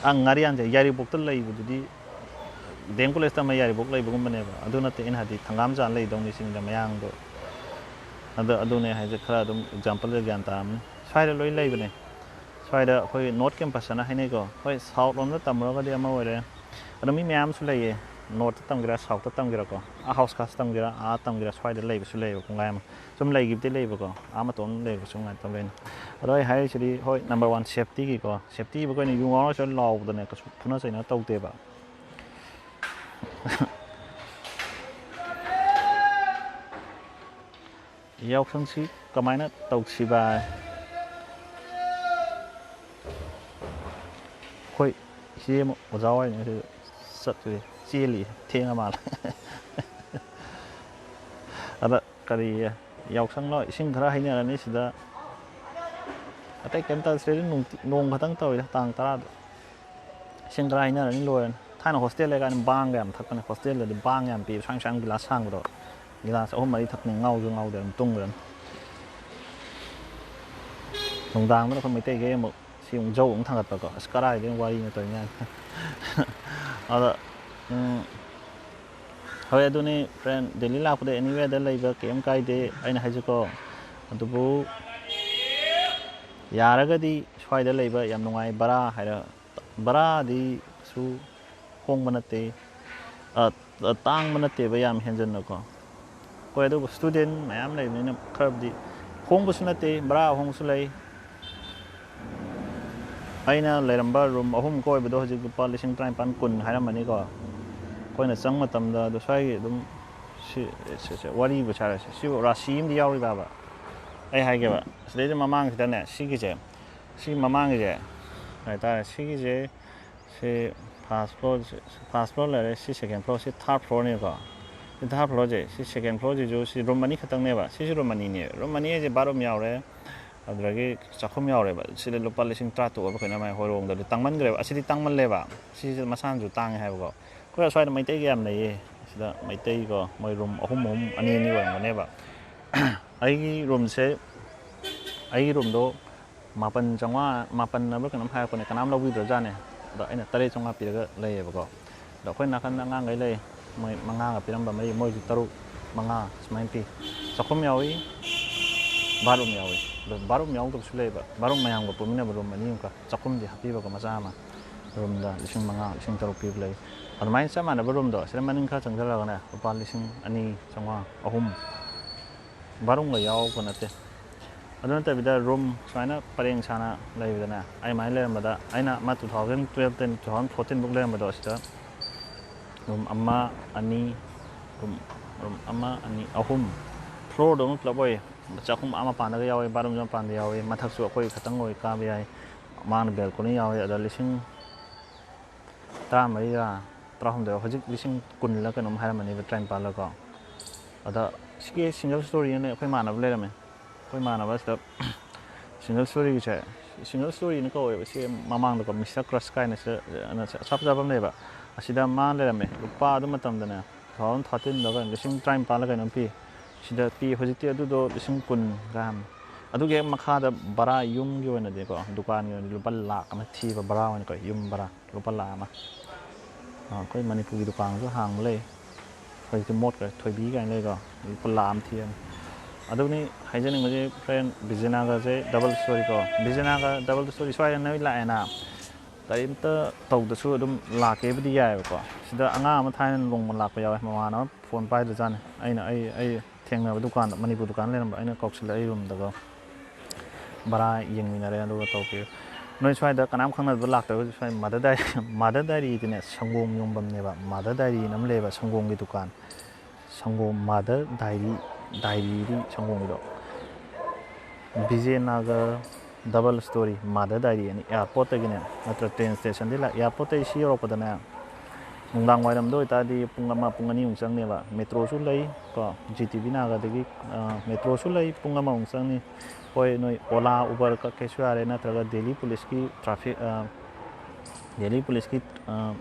ꯑ, ꯉꯥꯔꯤꯌꯥꯟꯁꯦ ꯌꯥꯏꯔꯤꯄꯣꯛꯇ ꯂꯩꯕꯗꯨꯗꯤ, ꯗꯤ ꯑꯦꯝ ꯀꯣꯂꯦꯖ ꯇꯝꯕ ꯌꯥꯏꯔꯤꯄꯣꯛ ꯂꯩꯕꯒꯨꯝꯕꯅꯦꯕ꯫ ꯑꯗꯨ ꯅꯠꯇꯦ ꯑꯩꯅ ꯍꯥꯏꯗꯤ, ꯊꯪꯒꯥꯝ ꯕꯖꯥꯔ ꯂꯩꯗꯧꯅꯤ ꯁꯤꯅꯤꯗ ꯃꯌꯥꯡꯗꯣ꯫ ꯑꯗꯣ ꯑꯗꯨꯅꯦ ꯍꯥꯏꯁꯦ, ꯈꯔ ꯑꯗꯨꯝ ꯑꯦꯛꯖꯥꯝꯄꯜꯗ ꯒ꯭ꯌꯥꯟ ꯇꯥꯔꯝꯅꯤ꯫ ꯁ꯭ꯋꯥꯏꯗ ꯂꯣꯏ ꯂꯩꯕꯅꯦ꯫ ꯁ꯭ꯋꯥꯏꯗ ꯑꯩꯈꯣꯏ ꯅꯣꯔꯠ ꯀꯦꯝꯄꯁ ꯑꯅ ꯍꯥꯏꯅꯩꯀꯣ꯫ ꯍꯣꯏ, ꯁꯥꯎꯠ ꯂꯣꯝꯗ ꯇꯝꯃꯨꯔꯒꯗꯤ ꯑꯃ ꯑꯣꯏꯔꯦ꯫ ꯑꯗꯣ ꯃꯤ ꯃꯌꯥꯝ ꯑꯃꯁꯨ ꯂꯩꯌꯦ, ꯅꯣꯔꯠꯇ ꯇꯝꯒꯦꯔꯥ, ꯁꯥꯎꯠꯇ ꯇꯝꯒꯦꯔꯥꯀꯣ, ꯑꯥ ꯍꯥꯎꯁ ꯈꯥꯁ ꯇꯝꯒꯦꯔꯥ, ꯑꯥ ꯇꯝꯒꯦꯔꯥ, ꯁ꯭ꯋꯥꯏꯗ ꯂꯩꯕꯁꯨ ꯂꯩꯌꯦꯕ ꯄꯨꯡꯈꯥꯏ ꯑꯃ꯫ ꯁꯨꯝ ꯂꯩꯈꯤꯕꯗꯤ ꯂꯩꯕꯀꯣ, ꯑꯥ ꯃꯇꯣꯝ ꯂꯩꯕꯁꯨ ꯉꯥꯏꯇꯧ ꯂꯩꯅ꯫ ꯑꯗꯣ ꯑꯩ ꯍꯥꯏꯔꯤꯁꯤꯗꯤ, ꯍꯣꯏ, ꯅꯝꯕꯔ ꯋꯥꯟ ꯁꯦꯐꯇꯤꯒꯤꯀꯣ, ꯁꯦꯐꯇꯤꯕꯨ ꯑꯩꯈꯣꯏꯅ ꯌꯨ ꯉꯥꯎꯔꯁꯨ ꯂꯥꯎꯗꯅ ꯀꯩꯁꯨ ꯐꯨꯅ ꯆꯩꯅ ꯇꯧꯗꯦꯕ꯫ ꯌꯥꯎꯁꯪꯁꯤ ꯀꯃꯥꯏꯅ ꯇꯧꯁꯤꯕ? ꯑꯩꯈꯣꯏ ꯏꯆꯦ ꯑꯃ ꯑꯣꯖꯥ ꯑꯣꯏꯔꯤꯉꯩꯁꯤꯗ ꯆꯠꯂꯤ, ꯆꯦꯜꯂꯤ, ꯊꯦꯡꯉ ꯃꯥꯜꯂꯦ꯫ ꯑꯗ ꯀꯔꯤ, ꯌꯥꯎꯁꯪꯂꯣ, ꯏꯁꯤꯡ ꯈꯔ ꯍꯩꯅꯔꯅꯤ ꯁꯤꯗ꯫ ꯑꯇꯩ ꯀꯩꯝ ꯇꯧꯗ꯭ꯔꯦ, ꯅꯨꯡꯇꯤ-, ꯅꯣꯡ ꯈꯛꯇꯪ ꯇꯧꯋꯤꯗ ꯇꯥꯡ ꯇꯔꯥꯗ꯫ ꯏꯁꯤꯡ ꯈꯔ ꯍꯩꯅꯔꯅꯤ, ꯂꯣꯏꯔꯅꯤ꯫ ꯊꯥꯏꯅ ꯍꯣꯁꯇꯦꯜ ꯂꯩꯀꯥꯟꯗ ꯕꯥꯡꯒ ꯌꯥꯝ ꯊꯛꯄꯅꯦ꯫ ꯍꯣꯁꯇꯦꯜꯗꯗꯤ ꯕꯥꯡ ꯌꯥꯝ ꯄꯤꯕ, ꯁꯥꯡ ꯁꯥꯡ ꯒꯤꯂꯥꯁ ꯁꯥꯡꯕꯗꯣ, ꯒꯤꯂꯥꯁ ꯑꯍꯨꯝ ꯃꯔꯤ ꯊꯛꯄꯅꯤ, ꯉꯥꯎꯁꯨ ꯉꯥꯎꯗꯦ, ꯑꯗꯨꯝ ꯇꯨꯝꯈ꯭ꯔꯅꯤ꯫ ꯅꯨꯡꯗꯥꯡꯗꯅ ꯑꯩꯈꯣꯏ ꯃꯩꯇꯩꯈꯩ ꯑꯃꯨꯛ ꯁꯤ ꯑꯃꯨꯛ ꯖꯧ ꯑꯃꯨꯛ ꯊꯥꯡꯒꯠꯄꯀꯣ꯫ ꯑꯁ, ꯀꯔꯥꯏꯗꯩ ꯋꯥꯔꯤꯅꯣ ꯇꯧꯔꯤ ꯃꯌꯥꯝꯁꯦ꯫ ꯑꯗ, ꯎꯝ, ꯍꯣꯏ, ꯑꯗꯨꯅꯤ friend, ꯗꯦꯜꯂꯤ ꯂꯥꯛꯄꯗ anywhere ꯗ ꯂꯩꯕ ꯀꯩꯝ ꯀꯥꯏꯗꯦ ꯑꯩꯅ ꯍꯥꯏꯁꯤꯀꯣ꯫ ꯑꯗꯨꯕꯨ ꯌꯥꯔꯒꯗꯤ ꯁ꯭ꯋꯥꯏꯗ ꯂꯩꯕ ꯌꯥꯝ ꯅꯨꯡꯉꯥꯏ꯫ ꯚꯔꯥ ꯍꯥꯏꯔ, ꯚꯔꯥꯗꯤ ꯀꯩꯁꯨ ꯍꯣꯡꯕ ꯅꯠꯇꯦ, ꯑ, ꯑ, ꯇꯥꯡꯕ ꯅꯠꯇꯦꯕ ꯌꯥꯝ ꯍꯦꯟꯖꯟꯅꯀꯣ꯫ ꯍꯣꯏ, ꯑꯗꯨꯕꯨ student ꯃꯌꯥꯝ ꯂꯩꯕꯅꯤꯅ ꯈꯔꯕꯨꯗꯤ ꯍꯣꯡꯕꯁꯨ ꯅꯠꯇꯦ, ꯚꯔꯥ ꯑꯍꯣꯡꯕꯁꯨ ꯂꯩ꯫ ꯑꯩꯅ ꯂꯩꯔꯝꯕ room ꯑꯍꯨꯝ ꯀꯣꯏꯕꯗꯣ ꯍꯧꯖꯤꯛ ꯂꯨꯄꯥ ꯂꯤꯁꯤꯡ ꯇꯔꯥꯅꯤꯄꯥꯟ ꯀꯨꯟ ꯍꯥꯏꯔꯝꯃꯅꯤꯀꯣ꯫ ꯑꯩꯈꯣꯏꯅ ꯆꯪ ꯃꯇꯝꯗ ꯑꯗꯨ ꯁ꯭ꯋꯥꯏꯒꯤ ꯑꯗꯨꯝ ꯁꯤ, ꯁꯤ, ꯁꯤ, ꯋꯥꯔꯤꯕꯨ ꯁꯥꯔꯁꯤ꯫ ꯁꯤꯕꯨ ꯔꯥꯁꯤ ꯑꯃꯗꯤ ꯌꯥꯎꯔꯤꯕꯕ꯫ ꯑꯩ ꯍꯥꯏꯒꯦꯕ, ꯁꯤꯗꯩꯗ ꯃꯃꯥꯡꯁꯤꯗꯅꯦ, ꯁꯤꯒꯤꯁꯦ, ꯁꯤ ꯃꯃꯥꯡꯒꯤꯁꯦ ꯍꯥꯏꯇꯥꯔꯦ, ꯁꯤꯒꯤꯁꯦ, ꯁꯤ first floor, first floor ꯂꯩꯔꯦ, ꯁꯤ second floor, ꯁꯤ third floor ꯅꯦꯕꯀꯣ꯫ ꯁꯤ third floor ꯁꯦ, ꯁꯤ second floor ꯁꯤꯁꯨ, ꯁꯤ room ꯑꯅꯤ ꯈꯛꯇꯪꯅꯦꯕ꯫ ꯁꯤꯁꯨ room ꯑꯅꯤꯅꯦ꯫ Room ꯑꯅꯤ ꯍꯥꯏꯁꯦ bathroom ꯌꯥꯎꯔꯦ, ꯑꯗꯨꯗꯒꯤ ꯆꯥꯛꯈꯨꯝ ꯌꯥꯎꯔꯦꯕ꯫ ꯁꯤꯗ ꯂꯨꯄꯥ ꯂꯤꯁꯤꯡ ꯇꯔꯥ ꯇꯣꯛꯑꯕ ꯀꯩꯅꯣ, ꯃꯥꯏ ꯍꯣꯏꯔꯣꯡꯗꯗꯤ ꯇꯥꯡꯃꯟꯈ꯭ꯔꯦꯕ꯫ ꯑꯁꯤꯗꯤ ꯇꯥꯡꯃꯜꯂꯦꯕ꯫ ꯁꯤꯁꯦ ꯃꯁꯥꯅꯁꯨ ꯇꯥꯡꯉꯦ ꯍꯥꯏꯕꯀꯣ꯫ ꯑꯩꯈꯣꯏ ꯑꯁ꯭ꯋꯥꯏꯗ ꯃꯩꯇꯩꯒ ꯌꯥꯝ ꯂꯩꯌꯦ꯫ ꯁꯤꯗ ꯃꯩꯇꯩꯀꯣ, ꯃꯣꯏ room ꯑꯍꯨꯝ ꯑꯍꯨꯝ, ꯑꯅꯤ ꯑꯅꯤ ꯑꯣꯏꯔꯝꯒꯅꯦꯕ꯫ ꯑꯩꯒꯤ room ꯁꯦ, ꯑꯩꯒꯤ room ꯗꯣ ꯃꯥꯄꯟ ꯆꯥꯝꯃꯉꯥ, ꯃꯥꯄꯟ ꯍꯥꯏꯕ꯭ꯔꯥ ꯀꯩꯅꯣꯝ ꯍꯥꯏꯔꯛꯄꯅꯦ, ꯀꯅꯥꯝ ꯂꯧꯕꯤꯗ꯭ꯔꯖꯥꯠꯅꯦ꯫ ꯑꯗꯣ ꯑꯩꯅ ꯇꯔꯦꯠ ꯆꯥꯝꯃꯉꯥ ꯄꯤꯔꯒ ꯂꯩꯌꯦꯕꯀꯣ꯫ ꯑꯗꯣ ꯑꯩꯈꯣꯏ ꯅꯥꯀꯟꯗ ꯑꯉꯥꯡꯈꯩ ꯂꯩ, ꯃꯣꯏ ꯃꯉꯥꯒ ꯄꯤꯔꯝꯕ, ꯃꯔꯤ, ꯃꯣꯏꯁꯨ ꯇꯔꯨꯛ, ꯃꯉꯥ ꯁꯨꯃꯥꯏꯅ ꯄꯤ꯫ ꯆꯥꯛꯈꯨꯝ ꯌꯥꯎꯏ, bathroom ꯌꯥꯎꯏ꯫ ꯑꯗꯣ bathroom ꯌꯥꯎꯗꯕꯁꯨ ꯂꯩꯌꯦꯕ, bathroom ꯃꯌꯥꯝꯒ ꯄꯨꯟꯃꯤꯟꯅꯕ room ꯑꯅꯤ ꯑꯃꯨꯛꯀ, ꯆꯥꯛꯈꯨꯝꯗꯤ ꯍꯥꯞꯄꯤꯕꯀꯣ, ꯃꯆꯥ ꯑꯃ꯫ Room ꯗ ꯂꯤꯁꯤꯡ ꯃꯉꯥ, ꯂꯤꯁꯤꯡ ꯇꯔꯨꯛ ꯄꯤꯕ ꯂꯩ꯫ ꯑꯗꯨꯃꯥꯏꯅ ꯆꯞ ꯃꯥꯟꯅꯕ room ꯗꯣ, ꯁꯤꯗ ꯃꯅꯤꯡ ꯈꯔ ꯆꯪꯁꯤꯜꯂꯒꯅꯦ, ꯂꯨꯄꯥ ꯂꯤꯁꯤꯡ ꯑꯅꯤ ꯆꯥꯝꯃꯉꯥ, ꯑꯍꯨꯝ, bathroom ꯒ ꯌꯥꯎꯕ ꯅꯠꯇꯦ꯫ ꯑꯗꯨ ꯅꯠꯇꯕꯤꯗ room ꯁꯨꯃꯥꯏꯅ ꯄꯔꯦꯡ ꯁꯥꯅ ꯂꯩꯕꯗꯅꯦ, ꯑꯩ ꯑꯗꯨꯃꯥꯏꯅ ꯂꯩꯔꯝꯕꯗ, ꯑꯩꯅ ꯑꯃ two thousand twelve ꯇꯩꯅ two thousand fourteen ꯐꯥꯎ ꯂꯩꯔꯝꯕꯗꯣ, ꯑꯁꯤꯗ room ꯑꯃ, ꯑꯅꯤ, room, room ꯑꯃ, ꯑꯅꯤ, ꯑꯍꯨꯝ, floor ꯗꯣ ꯑꯃ ꯄꯨꯂꯞ ꯑꯣꯏꯌꯦ꯫ ꯆꯥꯛꯈꯨꯝ ꯑꯥ ꯃꯄꯥꯟꯗꯒ ꯌꯥꯎꯋꯦ, bathroom ꯁꯨ ꯃꯄꯥꯟꯗ ꯌꯥꯎꯋꯦ, ꯃꯊꯛꯁꯨ ꯑꯩꯈꯣꯏ ꯈꯛꯇꯪ ꯑꯣꯏ ꯀꯥꯕ ꯌꯥꯏ꯫ ꯃꯥꯅ balcony ꯌꯥꯎꯋꯦ꯫ ꯑꯗ ꯂꯤꯁꯤꯡ ꯇꯔꯥꯃꯔꯤꯔ ꯇꯔꯥꯍꯨꯝꯗꯣꯏꯔ, ꯍꯧꯖꯤꯛ ꯂꯤꯁꯤꯡ ꯀꯨꯟꯂ ꯀꯩꯅꯣꯝ ꯍꯥꯏꯔꯝꯃꯅꯦꯕ, ꯇꯔꯥꯅꯤꯄꯥꯜꯂꯀꯣ꯫ ꯑꯗ ꯁꯤꯒꯤ single story ꯑꯅ ꯑꯩꯈꯣꯏ ꯏꯃꯥꯟꯅꯕ ꯂꯩꯔꯝꯃꯦ꯫ ꯑꯩꯈꯣꯏ ꯏꯃꯥꯟꯅꯕ ꯑꯁꯤꯗ single story ꯒꯤꯁꯦ, ꯁꯤꯡꯒꯜ ꯁ꯭ꯇꯣꯔꯤꯅ ꯀꯧꯋꯦꯕ꯫ ꯁꯤ ꯃꯃꯥꯡꯗꯀꯣ ꯃꯤꯁꯇꯔ ꯀ꯭ꯔꯁ ꯀꯥꯏꯅ ꯁꯤꯗ, ꯑ, ꯑꯁꯥ ꯐꯖꯕ ꯑꯃ ꯂꯩꯕ, ꯑꯁꯤꯗ ꯃꯥ ꯂꯩꯔꯝꯃꯦ꯫ ꯂꯨꯄꯥ ꯑꯗꯨ ꯃꯇꯝꯗꯅꯦ, ꯇꯨ ꯊꯥꯎꯖꯟ ꯊꯥꯔꯇꯤꯟꯗ ꯂꯤꯁꯤꯡ ꯇꯔꯥꯅꯤꯄꯥꯜꯂ ꯀꯩꯅꯣꯝ ꯄꯤ꯫ ꯁꯤꯗ ꯄꯤ꯫ ꯍꯧꯖꯤꯛꯇꯤ ꯑꯗꯨꯗꯣ ꯂꯤꯁꯤꯡ ꯀꯨꯟ ꯀꯥꯏ ꯍꯥꯏꯕꯅꯤ꯫ ꯑꯗꯨꯒꯤ ꯍꯦꯛ ꯃꯈꯥꯗ ꯚꯔꯥ, ꯌꯨꯝꯒꯤ ꯑꯣꯏꯅꯗꯤꯀꯣ, ꯗꯨꯀꯥꯟꯒꯤ ꯑꯣꯏꯅꯗꯤ ꯂꯨꯄꯥ ꯂꯥꯛ ꯑꯃ ꯊꯤꯕ ꯚꯔꯥ ꯑꯣꯏꯅꯀꯣ, ꯌꯨꯝ ꯚꯔꯥ ꯂꯨꯄꯥ ꯂꯥꯛ ꯑꯃ꯫ ꯑ, ꯑꯩꯈꯣꯏ ꯃꯅꯤꯄꯨꯔꯒꯤ ꯗꯨꯀꯥꯟꯁꯨ ꯍꯥꯡꯕ ꯂꯩ꯫ ꯍꯧꯖꯤꯛꯇꯤ ꯃꯣꯠꯈ꯭ꯔꯦ꯫ ꯊꯣꯏꯕꯤ ꯀꯥꯏꯅ ꯂꯩꯀꯣ, ꯂꯨꯄꯥ ꯂꯥꯛ ꯑꯃ ꯊꯤꯔꯅꯤ꯫ ꯑꯗꯨꯅꯤ ꯍꯥꯏꯖꯅꯤꯡꯕꯁꯦ, ꯐ꯭ꯔꯦꯟ, ꯕꯤꯖꯦꯅꯥꯒꯁꯦ ꯗꯕꯜ ꯁ꯭ꯇꯣꯔꯤꯀꯣ꯫ ꯕꯤꯖꯦꯅꯥꯒ ꯗꯕꯜ ꯁ꯭ꯇꯣꯔꯤ ꯁ꯭ꯋꯥꯏꯗ ꯅꯣꯏ ꯂꯥꯛꯑꯦꯅ, ꯀꯔꯤꯝꯇ ꯇꯧꯗꯁꯨ ꯑꯗꯨꯝ ꯂꯥꯛꯀꯦꯕꯨꯗꯤ ꯌꯥꯏꯑꯕꯀꯣ꯫ ꯁꯤꯗ ꯑꯉꯥꯡ ꯑꯃ ꯊꯥꯏꯅ ꯂꯨꯍꯣꯡꯕ ꯂꯥꯛꯄ ꯌꯥꯎꯋꯦ, ꯃꯃꯥꯟꯅꯕ ꯐꯣꯟ ꯄꯥꯏꯗ꯭ꯔꯖꯥꯠꯅꯤ꯫ ꯑꯩꯅ, ꯑꯩ, ꯑꯩ ꯊꯦꯡꯅꯕ ꯗꯨꯀꯥꯟꯗ, ꯃꯅꯤꯄꯨꯔ ꯗꯨꯀꯥꯟ ꯂꯩꯔꯝꯕ, ꯑꯩꯅ ꯀꯧꯁꯤꯜꯂꯦ ꯑꯩ ꯔꯨꯝꯗꯀꯣ꯫ ꯚꯔꯥ ꯌꯦꯡꯃꯤꯟꯅꯔꯦ, ꯑꯗꯨꯒ ꯇꯧꯈꯤ꯫ ꯅꯣꯏ ꯁ꯭ꯋꯥꯏꯗ ꯀꯅꯥꯝ ꯈꯪꯅꯗꯕ ꯂꯥꯛꯇ꯭ꯔꯒꯁꯨ, ꯁ꯭ꯋꯥꯏ ꯃꯥꯗꯔ ꯗꯥꯏꯔꯤ, ꯃꯥꯗꯔ ꯗꯥꯏꯔꯤꯗꯤꯅꯦ, ꯁꯪꯒꯣꯝ ꯌꯣꯟꯐꯝꯅꯦꯕ꯫ ꯃꯥꯗꯔ ꯗꯥꯏꯔꯤꯅ ꯑꯃ ꯂꯩꯌꯦꯕ, ꯁꯪꯒꯣꯝꯒꯤ ꯗꯨꯀꯥꯟ꯫ ꯁꯪꯒꯣꯝ, ꯃꯥꯗꯔ ꯗꯥꯏꯔꯤ, ꯗꯥꯏꯔꯤꯗꯤ ꯁꯪꯒꯣꯝꯒꯤꯗꯣ꯫ ꯕꯤꯖꯦꯅꯥꯒꯔ ꯗꯕꯜ ꯁ꯭ꯇꯣꯔꯤ ꯃꯥꯗꯔ ꯗꯥꯏꯔꯤ ꯑꯅꯤ, ꯑꯦꯌꯥꯔꯄꯣꯔꯠꯇꯒꯤꯅꯦ, ꯅꯠꯇ꯭ꯔ ꯇ꯭ꯔꯦꯟ ꯁ꯭ꯇꯦꯁꯟꯗꯒꯤ ꯂꯥꯛ-, ꯑꯦꯌꯥꯔꯄꯣꯔꯠꯇꯒꯤ ꯁꯤ ꯌꯧꯔꯛꯄꯗꯅꯦ, ꯅꯨꯡꯗꯥꯡ ꯋꯥꯏꯔꯝꯗ ꯑꯣꯏꯇꯥꯔꯗꯤ ꯄꯨꯡ ꯑꯃ, ꯄꯨꯡ ꯑꯅꯤꯃꯨꯛ ꯆꯪꯅꯦꯕ꯫ ꯃꯦꯇ꯭ꯔꯣꯁꯨ ꯂꯩ ꯀꯣ, ꯖꯤ ꯇꯤ ꯚꯤ ꯅꯥꯒꯗꯒꯤ, ꯑ, ꯃꯦꯇ꯭ꯔꯣꯁꯨ ꯂꯩ, ꯄꯨꯡ ꯑꯃꯃꯨꯛ ꯆꯪꯅꯤ꯫ ꯍꯣꯏ, ꯅꯣꯏ ꯑꯣꯂꯥ, ꯎꯕꯔ ꯀꯛꯀꯦꯁꯨ ꯌꯥꯔꯦ, ꯅꯠꯇ꯭ꯔꯒ ꯗꯦꯜꯂꯤ ꯄꯨꯂꯤꯁꯀꯤ ꯇ꯭ꯔꯥꯐꯤꯛ, ꯑ, ꯗꯦꯜꯂꯤ ꯄꯨꯂꯤꯁꯀꯤ, ꯑ,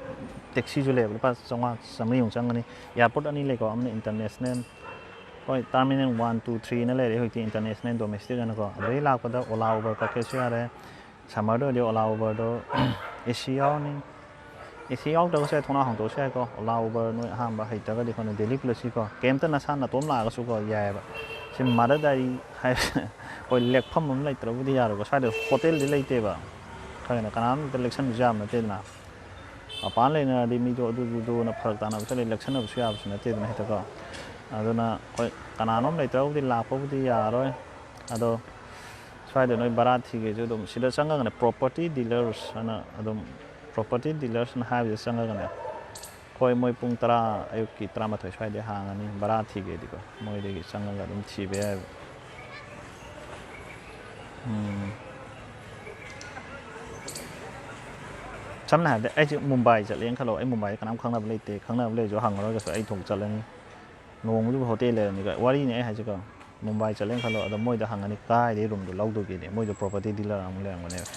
ꯇꯦꯛꯁꯤꯁꯨ ꯂꯩꯌꯦꯕ, ꯂꯨꯄꯥ ꯆꯥꯝꯃꯉꯥ, ꯆꯥꯝꯃꯔꯤꯃꯨꯛ ꯆꯪꯒꯅꯤ꯫ ꯑꯦꯌꯥꯔꯄꯣꯔꯠ ꯑꯅꯤ ꯂꯩꯀꯣ, ꯑꯃꯅ ꯏꯟꯇꯔꯅꯦꯁꯅꯦꯜ, ꯍꯣꯏ, ꯇꯔꯃꯤꯅꯦꯜ ꯋꯥꯟ, ꯇꯨ, ꯊ꯭ꯔꯤꯅ ꯂꯩꯔꯦ ꯍꯧꯖꯤꯛꯇꯤ, ꯏꯟꯇꯔꯅꯦꯁꯅꯦꯜ, ꯗꯣꯃꯦꯁꯇꯤꯛ ꯑꯅꯀꯣ꯫ ꯑꯗꯨꯗꯒꯤ ꯂꯥꯛꯄꯗ ꯑꯣꯂꯥ, ꯎꯕꯔ ꯀꯛꯀꯦꯁꯨ ꯌꯥꯔꯦ꯫ ꯁꯝꯃꯔꯗ ꯑꯣꯏꯔꯗꯤ ꯑꯣꯂꯥ, ꯎꯕꯔꯗꯣ ꯑꯦ ꯁꯤ ꯌꯥꯎꯔꯅꯤ꯫ ꯑꯦ ꯁꯤ ꯌꯥꯎꯗ꯭ꯔꯒꯁꯨ ꯌꯥꯏ, ꯊꯣꯡꯅꯥꯎ ꯍꯥꯡꯇꯣꯛꯑꯁꯨ ꯌꯥꯏꯀꯣ꯫ ꯑꯣꯂꯥ, ꯎꯕꯔ ꯅꯣꯏ ꯑꯍꯥꯟꯕ ꯍꯩꯇ꯭ꯔꯒꯗꯤ, ꯑꯩꯈꯣꯏꯅ ꯗꯦꯜꯂꯤ ꯄꯨꯂꯤꯁꯀꯤꯀꯣ, ꯀꯩꯝꯇ ꯅꯁꯥ ꯅꯇꯣꯝ ꯂꯥꯛꯑꯒꯁꯨꯀꯣ, ꯌꯥꯏꯑꯕ꯫ ꯁꯤ ꯃꯥꯗꯔ ꯗꯥꯏꯔꯤ ꯍꯥꯏꯕꯁꯦ ꯑꯩꯈꯣꯏ ꯂꯦꯛꯐꯝ ꯑꯃ ꯂꯩꯇ꯭ꯔꯕꯨꯗꯤ ꯌꯥꯔꯣꯏꯀꯣ꯫ ꯁ꯭ꯋꯥꯏꯗ ꯍꯣꯇꯦꯜꯗꯤ ꯂꯩꯇꯦꯕ꯫ ꯈꯪꯉꯦꯅ, ꯀꯅꯥꯝꯇ ꯂꯦꯛꯁꯟꯕꯁꯨ ꯌꯥꯕ ꯅꯠꯇꯦꯗꯅ꯫ ꯃꯄꯥꯟ ꯂꯩꯅꯔꯗꯤ ꯃꯤꯗꯣ ꯑꯗꯨꯗꯨꯗꯣꯅ ꯐꯔꯛ ꯇꯥꯅꯕꯁꯨ ꯂꯩ, ꯂꯦꯛꯁꯟꯅꯕꯁꯨ ꯌꯥꯕꯁꯨ ꯅꯠꯇꯦꯗꯅ ꯍꯦꯛꯇꯀꯣ꯫ ꯑꯗꯨꯅ ꯍꯣꯏ, ꯀꯅꯥꯅꯣꯝ ꯂꯩꯇ꯭ꯔꯕꯨꯗꯤ ꯂꯥꯛꯄꯕꯨꯗꯤ ꯌꯥꯔꯣꯏ꯫ ꯑꯗꯣ ꯁ꯭ꯋꯥꯏꯗ ꯅꯣꯏ ꯚꯔꯥ ꯊꯤꯒꯦꯁꯨ ꯑꯗꯨꯝ ꯁꯤꯗ ꯆꯪꯉꯒꯅꯦ, ꯄ꯭ꯔꯣꯄꯔꯇꯤ ꯗꯤꯂꯔꯁ ꯍꯥꯏꯅ ꯑꯗꯨꯝ, ꯄ꯭ꯔꯣꯄꯔꯇꯤ ꯗꯤꯂꯔꯁꯅ ꯍꯥꯏꯕꯗ ꯆꯪꯉꯒꯅꯦ, ꯍꯣꯏ, ꯃꯣꯏ ꯄꯨꯡ ꯇꯔꯥ, ꯑꯌꯨꯛꯀꯤ ꯇꯔꯥꯃꯥꯊꯣꯏ ꯁ꯭ꯋꯥꯏꯗꯩ ꯍꯥꯡꯉꯅꯤ꯫ ꯚꯔꯥ ꯊꯤꯒꯦꯗꯤꯀꯣ, ꯃꯣꯏꯗꯒꯤ ꯆꯪꯉꯒ ꯑꯗꯨꯝ ꯊꯤꯕ ꯌꯥꯏꯑꯕ꯫ ꯎꯝ꯫ ꯁꯝꯅ ꯍꯥꯏꯔꯕꯗ ꯑꯩꯁꯦ ꯃꯨꯝꯕꯥꯏ ꯆꯠꯂꯦꯅ ꯈꯜꯂꯣ, ꯑꯩ ꯃꯨꯝꯕꯥꯏꯗ ꯀꯅꯥꯝ ꯈꯪꯅꯕ ꯂꯩꯇꯦ, ꯈꯪꯅꯕ ꯂꯩꯔꯁꯨ ꯍꯪꯉꯔꯣꯏ, ꯀꯩꯁꯨ ꯑꯩ ꯊꯣꯛ ꯆꯠꯂꯅꯤ꯫ ꯅꯣꯡꯃꯗꯨꯕꯨ ꯍꯣꯇꯦꯜ ꯂꯩꯔꯅꯤꯀꯣ, ꯋꯥꯔꯤꯅꯤ ꯑꯩ ꯍꯥꯏꯁꯦꯀꯣ꯫ ꯃꯨꯝꯕꯥꯏ ꯆꯠꯂꯦꯅ ꯈꯜꯂꯣ, ꯑꯗꯣ ꯃꯣꯏꯗ ꯍꯪꯉꯅꯤ ꯀꯥꯏꯗꯩ ꯔꯨꯝꯗꯣ ꯂꯧꯗꯣꯏꯒꯦꯅꯦ, ꯃꯣꯏꯗꯣ property dealer ꯑꯃ ꯂꯩꯔꯝꯒꯅꯦꯕ,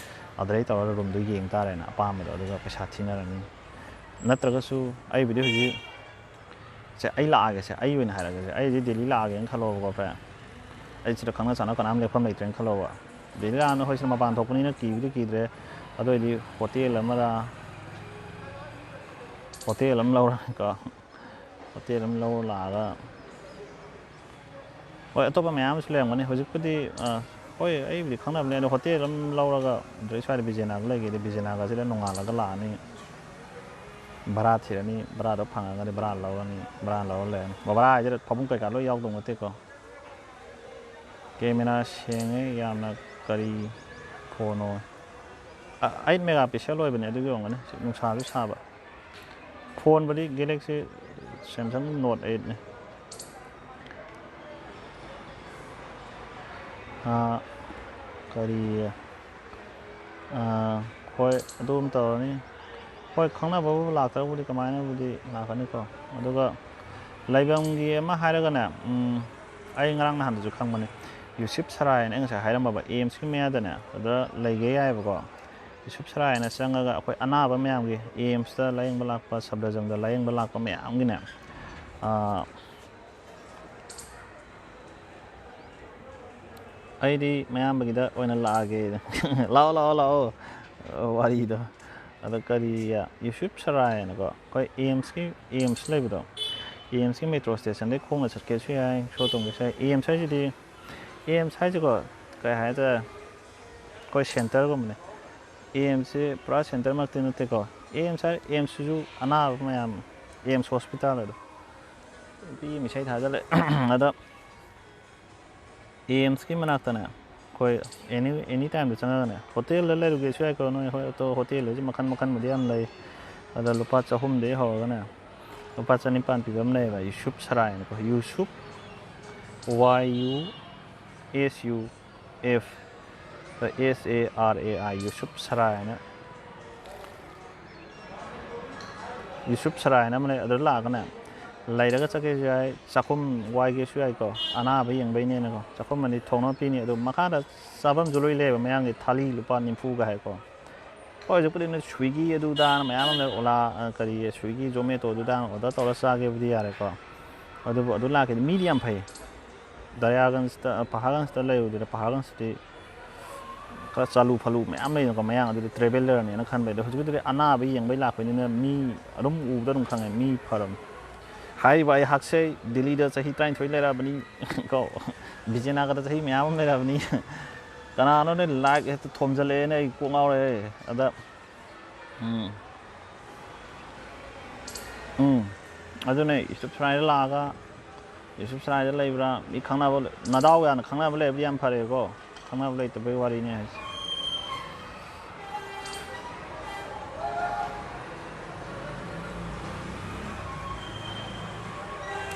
ꯑꯗꯨꯗꯩ ꯇꯧꯔꯒ ꯔꯨꯝꯗꯣ ꯌꯦꯡ ꯇꯥꯔꯦꯅ ꯑꯄꯥꯝꯕꯗꯣ, ꯑꯗꯨꯒ ꯄꯩꯁꯥ ꯊꯤꯅꯔꯅꯤ꯫ ꯅꯠꯇ꯭ꯔꯒꯁꯨ ꯑꯩꯕꯨꯗꯤ ꯍꯧꯖꯤꯛ ꯁꯦ ꯑꯩ ꯂꯥꯛꯑꯒꯦꯁꯦ, ꯑꯩ ꯑꯣꯏꯅ ꯍꯥꯏꯔꯒꯦꯁꯦ, ꯑꯩ ꯍꯧꯖꯤꯛ ꯗꯦꯜꯂꯤ ꯂꯥꯛꯑꯒꯦꯅ ꯈꯜꯂꯣꯕꯀꯣ friend, ꯑꯩ ꯁꯤꯗ ꯈꯪꯅ ꯆꯥꯟꯅ ꯀꯅꯥꯝ ꯂꯦꯞꯐꯝ ꯂꯩꯇ꯭ꯔꯦꯅ ꯈꯜꯂꯣꯕ꯫ ꯗꯦꯜꯂꯤ ꯂꯥꯛꯑꯒ ꯍꯣꯏ ꯁꯤꯗ ꯃꯄꯥꯟ ꯊꯣꯛꯄꯅꯤꯅ ꯀꯤꯕꯨꯗꯤ ꯀꯤꯗ꯭ꯔꯦ, ꯑꯗꯨ ꯑꯣꯏꯗꯤ ꯍꯣꯇꯦꯜ ꯑꯃꯗ ꯍꯣꯇꯦꯜ ꯑꯃ ꯂꯧꯔꯒꯀꯣ, ꯍꯣꯇꯦꯜ ꯑꯃ ꯂꯧꯔ ꯂꯥꯛꯑꯒ, ꯍꯣꯏ ꯑꯇꯣꯞꯄ ꯃꯌꯥꯝ ꯑꯃꯁꯨ ꯂꯩꯔꯝꯒꯅꯤ꯫ ꯍꯧꯖꯤꯛꯄꯨꯗꯤ ꯑ, ꯍꯣꯏ ꯑꯩꯕꯨꯗꯤ ꯈꯪꯅꯕꯅꯦ, ꯑꯗꯣ ꯍꯣꯇꯦꯜ ꯑꯃ ꯂꯧꯔꯒ ꯑꯗꯩ ꯁ꯭ꯋꯥꯏꯗ ꯕꯤꯖꯦꯅꯥꯒ ꯂꯩꯒꯦꯗꯤ ꯕꯤꯖꯦꯅꯥꯒꯁꯤꯗ ꯅꯣꯡꯉꯥꯜꯂꯒ ꯂꯥꯛꯑꯅꯤ, ꯚꯔꯥ ꯊꯤꯔꯅꯤ, ꯚꯔꯥꯗꯣ ꯐꯪꯉꯒꯗꯤ ꯚꯔꯥ ꯂꯧꯔꯅꯤ, ꯚꯔꯥ ꯂꯧꯔ ꯂꯩꯔꯅꯤ꯫ ꯚꯔꯥ ꯍꯥꯏꯁꯤꯗ ꯐꯃꯨꯡ ꯀꯩꯀꯥ ꯂꯣꯏ ꯌꯥꯎꯗꯧ ꯅꯠꯇꯦꯀꯣ꯫ ꯀꯦꯃꯦꯔꯥ ꯁꯦꯡꯉꯦ ꯌꯥꯝꯅ꯫ ꯀꯔꯤ ꯐꯣꯟꯅꯣ? ꯑ, eight megapixel ꯑꯣꯏꯕꯅꯦ, ꯑꯗꯨꯒꯤ ꯑꯣꯏꯔꯝꯒꯅꯤ꯫ ꯅꯨꯡꯁꯥꯁꯨ ꯁꯥꯕ꯫ ꯐꯣꯟꯕꯨꯗꯤ Galaxy Samsung Note eightꯅꯦ꯫ ꯑ, ꯀꯔꯤ ꯑ, ꯍꯣꯏ ꯑꯗꯨꯝ ꯇꯧꯔꯅꯤ꯫ ꯍꯣꯏ ꯈꯪꯅꯕꯕꯨ ꯂꯥꯛꯇ꯭ꯔꯕꯨꯗꯤ ꯀꯃꯥꯏꯅꯕꯨꯗꯤ ꯂꯥꯛꯀꯅꯤꯀꯣ꯫ ꯑꯗꯨꯒ ꯂꯩꯐꯝꯒꯤ ꯑꯃ ꯍꯥꯏꯔꯒꯅꯦ, ꯎꯝ, ꯑꯩ ꯉꯔꯥꯡ ꯅꯍꯥꯟꯗꯁꯨ ꯈꯪꯕꯅꯦ, ꯌꯨꯁꯨꯞ ꯁꯔꯥꯏꯅ ꯑꯩ ꯉꯁꯥꯏ ꯍꯥꯏꯔꯝꯃꯕ ꯑꯦꯝꯁꯀꯤ ꯃꯌꯥꯗꯅꯦ, ꯑꯗꯨꯗ ꯂꯩꯒꯦ ꯌꯥꯏꯑꯕꯀꯣ꯫ ꯌꯨꯁꯨꯞ ꯁꯔꯥꯏꯅ ꯆꯪꯉꯒ ꯑꯩꯈꯣꯏ ꯑꯅꯥꯕ ꯃꯌꯥꯝꯒꯤ, ꯑꯦꯝꯁꯇ ꯂꯥꯌꯦꯡꯕ ꯂꯥꯛꯄ, ꯁꯕꯗꯔꯖꯪꯗ ꯂꯥꯌꯦꯡꯕ ꯂꯥꯛꯄ ꯃꯌꯥꯝꯒꯤꯅꯦ, ꯑ, ꯑꯩꯗꯤ ꯃꯌꯥꯝꯕꯒꯤꯗ ꯑꯣꯏꯅ ꯂꯥꯛꯑꯒꯦ꯫ ꯂꯥꯛꯑꯣ, ꯂꯥꯛꯑꯣ, ꯂꯥꯛꯑꯣ꯫ ꯋꯥꯔꯤꯗꯣ꯫ ꯑꯗꯣ ꯀꯔꯤ, ꯌꯨꯁꯨꯞ ꯁꯔꯥꯏꯅꯀꯣ, ꯑꯩꯈꯣꯏ ꯑꯦꯝꯁꯀꯤ, ꯑꯦꯝꯁ ꯂꯩꯕꯗꯣ, ꯑꯦꯝꯁꯀꯤ ꯃꯦꯇ꯭ꯔꯣ ꯁ꯭ꯇꯦꯁꯟꯗꯩ ꯈꯣꯡꯅ ꯆꯠꯀꯦꯁꯨ ꯌꯥꯏ, ꯁꯣ ꯇꯣꯡꯒꯦꯁꯨ ꯌꯥꯏ꯫ ꯑꯦꯝꯁ ꯍꯥꯏꯁꯤꯗꯤ, ꯑꯦꯝꯁ ꯍꯥꯏꯁꯤꯀꯣ, ꯀꯩ ꯍꯥꯏꯇꯥꯔꯦ, ꯑꯩꯈꯣꯏ ꯁꯦꯟꯇꯔꯒꯨꯝꯕꯅꯦ꯫ ꯑꯦꯝꯁꯁꯦ ꯄꯨꯔꯥ ꯁꯦꯟꯇꯔꯃꯛꯇꯤ ꯅꯠꯇꯦꯀꯣ꯫ ꯑꯦꯝꯁ ꯍꯥꯏ, ꯑꯦꯝꯁꯁꯤꯁꯨ ꯑꯅꯥꯕ ꯃꯌꯥꯝ, ꯑꯦꯝꯁ ꯍꯣꯁꯄꯤꯇꯥꯜ ꯑꯗꯣ꯫ ꯅꯨꯄꯤ ꯑꯃ ꯏꯁꯩ ꯊꯥꯖꯜꯂꯦ꯫ ꯑꯗꯣ ꯑꯦꯝꯁꯀꯤ ꯃꯅꯥꯛꯇꯅꯦ, ꯑꯩꯈꯣꯏ ꯑꯦꯅꯤ, ꯑꯦꯅꯤ ꯇꯥꯏꯝꯗ ꯆꯪꯉꯒꯅꯦ, ꯍꯣꯇꯦꯜꯗ ꯂꯩꯔꯨꯒꯦꯁꯨ ꯌꯥꯏꯀꯣ ꯅꯣꯏ꯫ ꯍꯣꯏ, ꯑꯗꯣ ꯍꯣꯇꯦꯜ ꯍꯥꯏꯁꯦ ꯃꯈꯟ ꯃꯈꯟꯕꯨꯗꯤ ꯌꯥꯝ ꯂꯩ꯫ ꯑꯗ ꯂꯨꯄꯥ ꯆꯍꯨꯝꯗꯒꯤ ꯍꯧꯔꯒꯅꯦ, ꯂꯨꯄꯥ ꯆꯅꯤꯄꯥꯟ ꯄꯤꯕ ꯑꯃ ꯂꯩꯌꯦꯕ, Yusuf ꯁꯔꯥꯏꯅꯀꯣ, Yusuf, Y U S U F, S A R A I, Yusuf ꯁꯔꯥꯏꯅ, Yusuf ꯁꯔꯥꯏꯅ ꯑꯃ ꯂꯩ꯫ ꯑꯗꯨꯗ ꯂꯥꯛꯑꯒꯅꯦ, ꯂꯩꯔꯒ ꯆꯠꯀꯦꯁꯨ ꯌꯥꯏ, ꯆꯥꯛꯈꯨꯝ ꯋꯥꯏꯒꯦꯁꯨ ꯌꯥꯏꯀꯣ, ꯑꯅꯥꯕ ꯌꯦꯡꯕꯩꯅꯦꯅꯀꯣ꯫ ꯆꯥꯛꯈꯨꯝ ꯑꯅꯤ ꯊꯣꯡꯅꯕ ꯄꯤꯅꯤ, ꯑꯗꯨ ꯃꯈꯥꯗ ꯆꯥꯐꯝꯁꯨ ꯂꯣꯏ ꯂꯩꯌꯦꯕ, ꯃꯌꯥꯡꯒꯤ ꯊꯥꯂꯤ ꯂꯨꯄꯥ ꯅꯤꯐꯨꯒ ꯍꯥꯏꯀꯣ꯫ ꯍꯣꯏ, ꯍꯧꯖꯤꯛꯄꯨꯗꯤ ꯅꯣꯏ Swiggy ꯑꯗꯨꯗꯥꯅ ꯃꯌꯥꯝ ꯑꯃ ꯂꯩ, Ola, ꯑ, ꯀꯔꯤ, Swiggy, Zomato ꯑꯗꯨꯗꯥꯅ order ꯇꯧꯔ ꯆꯥꯒꯦꯕꯨꯗꯤ ꯌꯥꯔꯦꯀꯣ꯫ ꯑꯗꯨꯕꯨ ꯑꯗꯨ ꯂꯥꯛꯀꯦꯗꯤ ꯃꯤꯗꯤ ꯌꯥꯝ ꯐꯩ꯫ ꯗꯔꯌꯥꯒꯟꯖꯇ, ꯑ, ꯄꯍꯥꯒꯟꯖꯇ ꯂꯩꯔꯨꯗꯨꯅ, ꯄꯍꯥꯒꯟꯖꯇꯤ ꯈꯔ ꯆꯥꯂꯨ ꯐꯥꯂꯨ ꯃꯌꯥꯝ ꯂꯩꯗꯅꯀꯣ, ꯃꯌꯥꯡ ꯑꯗꯨꯗꯤ travellerꯅꯦꯅ ꯈꯟꯕꯩ꯫ ꯑꯗꯣ ꯍꯧꯖꯤꯛꯀꯤꯗꯨꯗꯤ ꯑꯅꯥꯕ ꯌꯦꯡꯕꯩ ꯂꯥꯛꯄꯅꯤꯅ ꯃꯤ ꯑꯗꯨꯝ ꯎꯕꯗ ꯑꯗꯨꯝ ꯈꯪꯉꯦ, ꯃꯤ ꯐꯔꯝꯅꯤ꯫ ꯍꯥꯏꯔꯤꯕ ꯑꯩꯍꯥꯛꯁꯦ ꯗꯤꯜꯂꯤꯗ ꯆꯍꯤ ꯇꯔꯥꯅꯤꯊꯣꯏ ꯂꯩꯔꯛꯑꯕꯅꯤ ꯀꯣ, ꯕꯤꯖꯦꯅꯥꯒꯔꯗ ꯆꯍꯤ ꯃꯌꯥꯝ ꯑꯃ ꯂꯩꯔꯛꯑꯕꯅꯤ꯫ ꯀꯅꯥꯅꯣꯅꯦ like ꯍꯦꯛꯇ ꯊꯣꯝꯖꯜꯂꯛꯑꯦꯅꯦ, ꯑꯩ ꯀꯣꯛ ꯉꯥꯎꯔꯦ꯫ ꯑꯗ, ꯎꯝ꯫ ꯎꯝ꯫ ꯑꯗꯨꯅꯦ, ꯌꯨꯁꯨꯞ ꯁꯔꯥꯏꯗ ꯂꯥꯛꯑꯒ, ꯌꯨꯁꯨꯞ ꯁꯔꯥꯏꯗ ꯂꯩꯕ꯭ꯔꯥ? ꯃꯤ ꯈꯪꯅꯕ ꯂꯩ-, ꯅꯗꯥꯎ ꯌꯥꯅ ꯈꯪꯅꯕ ꯂꯩꯔꯕꯗꯤ ꯌꯥꯝ ꯐꯔꯦꯀꯣ꯫ ꯈꯪꯅꯕ ꯂꯩꯇꯕꯩ ꯋꯥꯔꯤꯅꯦ ꯍꯥꯏꯁꯦ꯫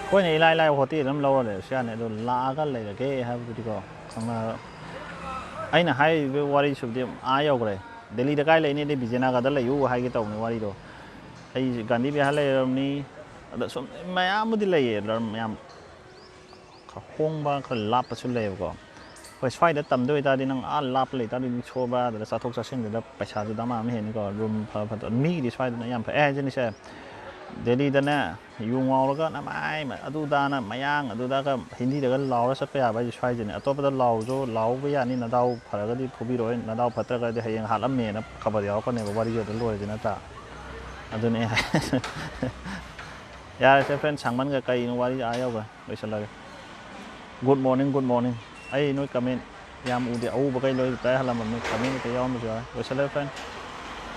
ꯑꯩꯈꯣꯏꯅ ꯏꯂꯥꯏ ꯂꯥꯏꯕ ꯍꯣꯇꯦꯜ ꯑꯃ ꯂꯧꯔ ꯂꯩꯔꯁꯨ ꯌꯥꯅꯤ, ꯑꯗꯣ ꯂꯥꯛꯑꯒ ꯂꯩꯔꯒꯦ ꯍꯥꯏꯕꯗꯨꯗꯤꯀꯣ, ꯈꯪꯅ-, ꯑꯩꯅ ꯍꯥꯏꯔꯤꯕ ꯋꯥꯔꯤꯁꯤꯕꯨꯗꯤ ꯑꯥ ꯌꯧꯈ꯭ꯔꯦ꯫ ꯗꯦꯜꯂꯤꯗ ꯀꯥꯏ ꯂꯩꯅꯤ? ꯑꯗꯩ ꯕꯤꯖꯦꯅꯥꯒꯔꯗ ꯂꯩꯌꯨ ꯍꯥꯏꯒꯦ ꯇꯧꯕꯅꯤ ꯋꯥꯔꯤꯗꯣ꯫ ꯑꯩ ꯒꯥꯟꯙꯤ ꯕꯤꯍꯥꯔ ꯂꯩꯔꯝꯅꯤ, ꯑꯗ ꯁꯨꯝ ꯃꯌꯥꯝꯕꯨꯗꯤ ꯂꯩꯌꯦ, ꯂꯝ ꯌꯥꯝ ꯈꯔ ꯍꯣꯡꯕ, ꯈꯔ ꯂꯥꯞꯄꯁꯨ ꯂꯩꯌꯦꯕꯀꯣ꯫ ꯍꯣꯏ, ꯁ꯭ꯋꯥꯏꯗ ꯇꯝꯗꯣꯏ ꯑꯣꯏꯇꯥꯔꯗꯤ ꯅꯪ ꯑꯥ ꯂꯥꯞꯄ ꯂꯩꯇꯥꯔꯗꯤ ꯁꯣꯕ꯭ꯔꯥ, ꯑꯗꯨꯗ ꯆꯠꯊꯣꯛ ꯆꯠꯁꯤꯟꯗꯨꯗ ꯄꯩꯁꯥꯁꯨ ꯗꯃꯥ ꯑꯃ ꯍꯦꯟꯅꯤꯀꯣ꯫ ꯔꯨꯝ ꯐ-, ꯐꯠꯇ-, ꯃꯤꯒꯤꯗꯤ ꯁ꯭ꯋꯥꯏꯗꯅ ꯌꯥꯝ ꯐꯩ꯫ ꯑꯩ ꯍꯥꯏꯖꯅꯤꯁꯦ, ꯗꯦꯜꯂꯤꯗꯅꯦ ꯌꯨ ꯉꯥꯎꯔꯒ ꯅꯃꯥꯏ ꯃ-, ꯑꯗꯨꯗꯥꯅ ꯃꯌꯥꯡ ꯑꯗꯨꯗꯥꯒ ꯍꯤꯟꯗꯤꯗꯒ ꯂꯥꯎꯔ ꯆꯠꯄ ꯌꯥꯕ ꯍꯥꯏꯁꯦ ꯁ꯭ꯋꯥꯏꯗꯅꯦ꯫ ꯑꯇꯣꯞꯄꯗ ꯂꯥꯎꯔꯁꯨ ꯂꯥꯎꯕ ꯌꯥꯅꯤ, ꯅꯗꯥꯎ ꯐꯔꯒꯗꯤ ꯐꯨꯕꯤꯔꯣꯏ, ꯅꯗꯥꯎ ꯐꯠꯇ꯭ꯔꯒꯗꯤ ꯍꯌꯦꯡ ꯍꯥꯠꯂꯝꯃꯦꯅ ꯈꯕꯔ ꯌꯥꯎꯔꯛꯀꯅꯦꯕ꯫ ꯋꯥꯔꯤꯁꯦ ꯑꯗꯨ ꯂꯣꯏꯔꯁꯤ ꯅꯠꯇ꯭ꯔꯥ? ꯑꯗꯨꯅꯦ꯫ ꯌꯥꯔꯦꯁꯦ friend, ꯁꯥꯡꯃꯟꯒ꯭ꯔꯦ꯫ ꯀꯩꯅꯣ ꯋꯥꯔꯤ ꯑꯥ ꯌꯧꯈ꯭ꯔꯦ, ꯂꯣꯏꯁꯤꯜꯂꯒꯦ꯫ Good morning, good morning꯫ ꯑꯩ ꯅꯣꯏ comment ꯌꯥꯝ ꯎꯗꯦ, ꯑꯎꯕꯈꯩ ꯂꯣꯏ reply ꯍꯜꯂꯝꯃꯕꯅꯤ, comment ꯍꯦꯛꯇ ꯌꯥꯎꯔꯝꯕꯁꯨ ꯌꯥꯎꯋꯦ꯫ ꯂꯣꯏꯁꯤꯜꯂꯒꯦ friend꯫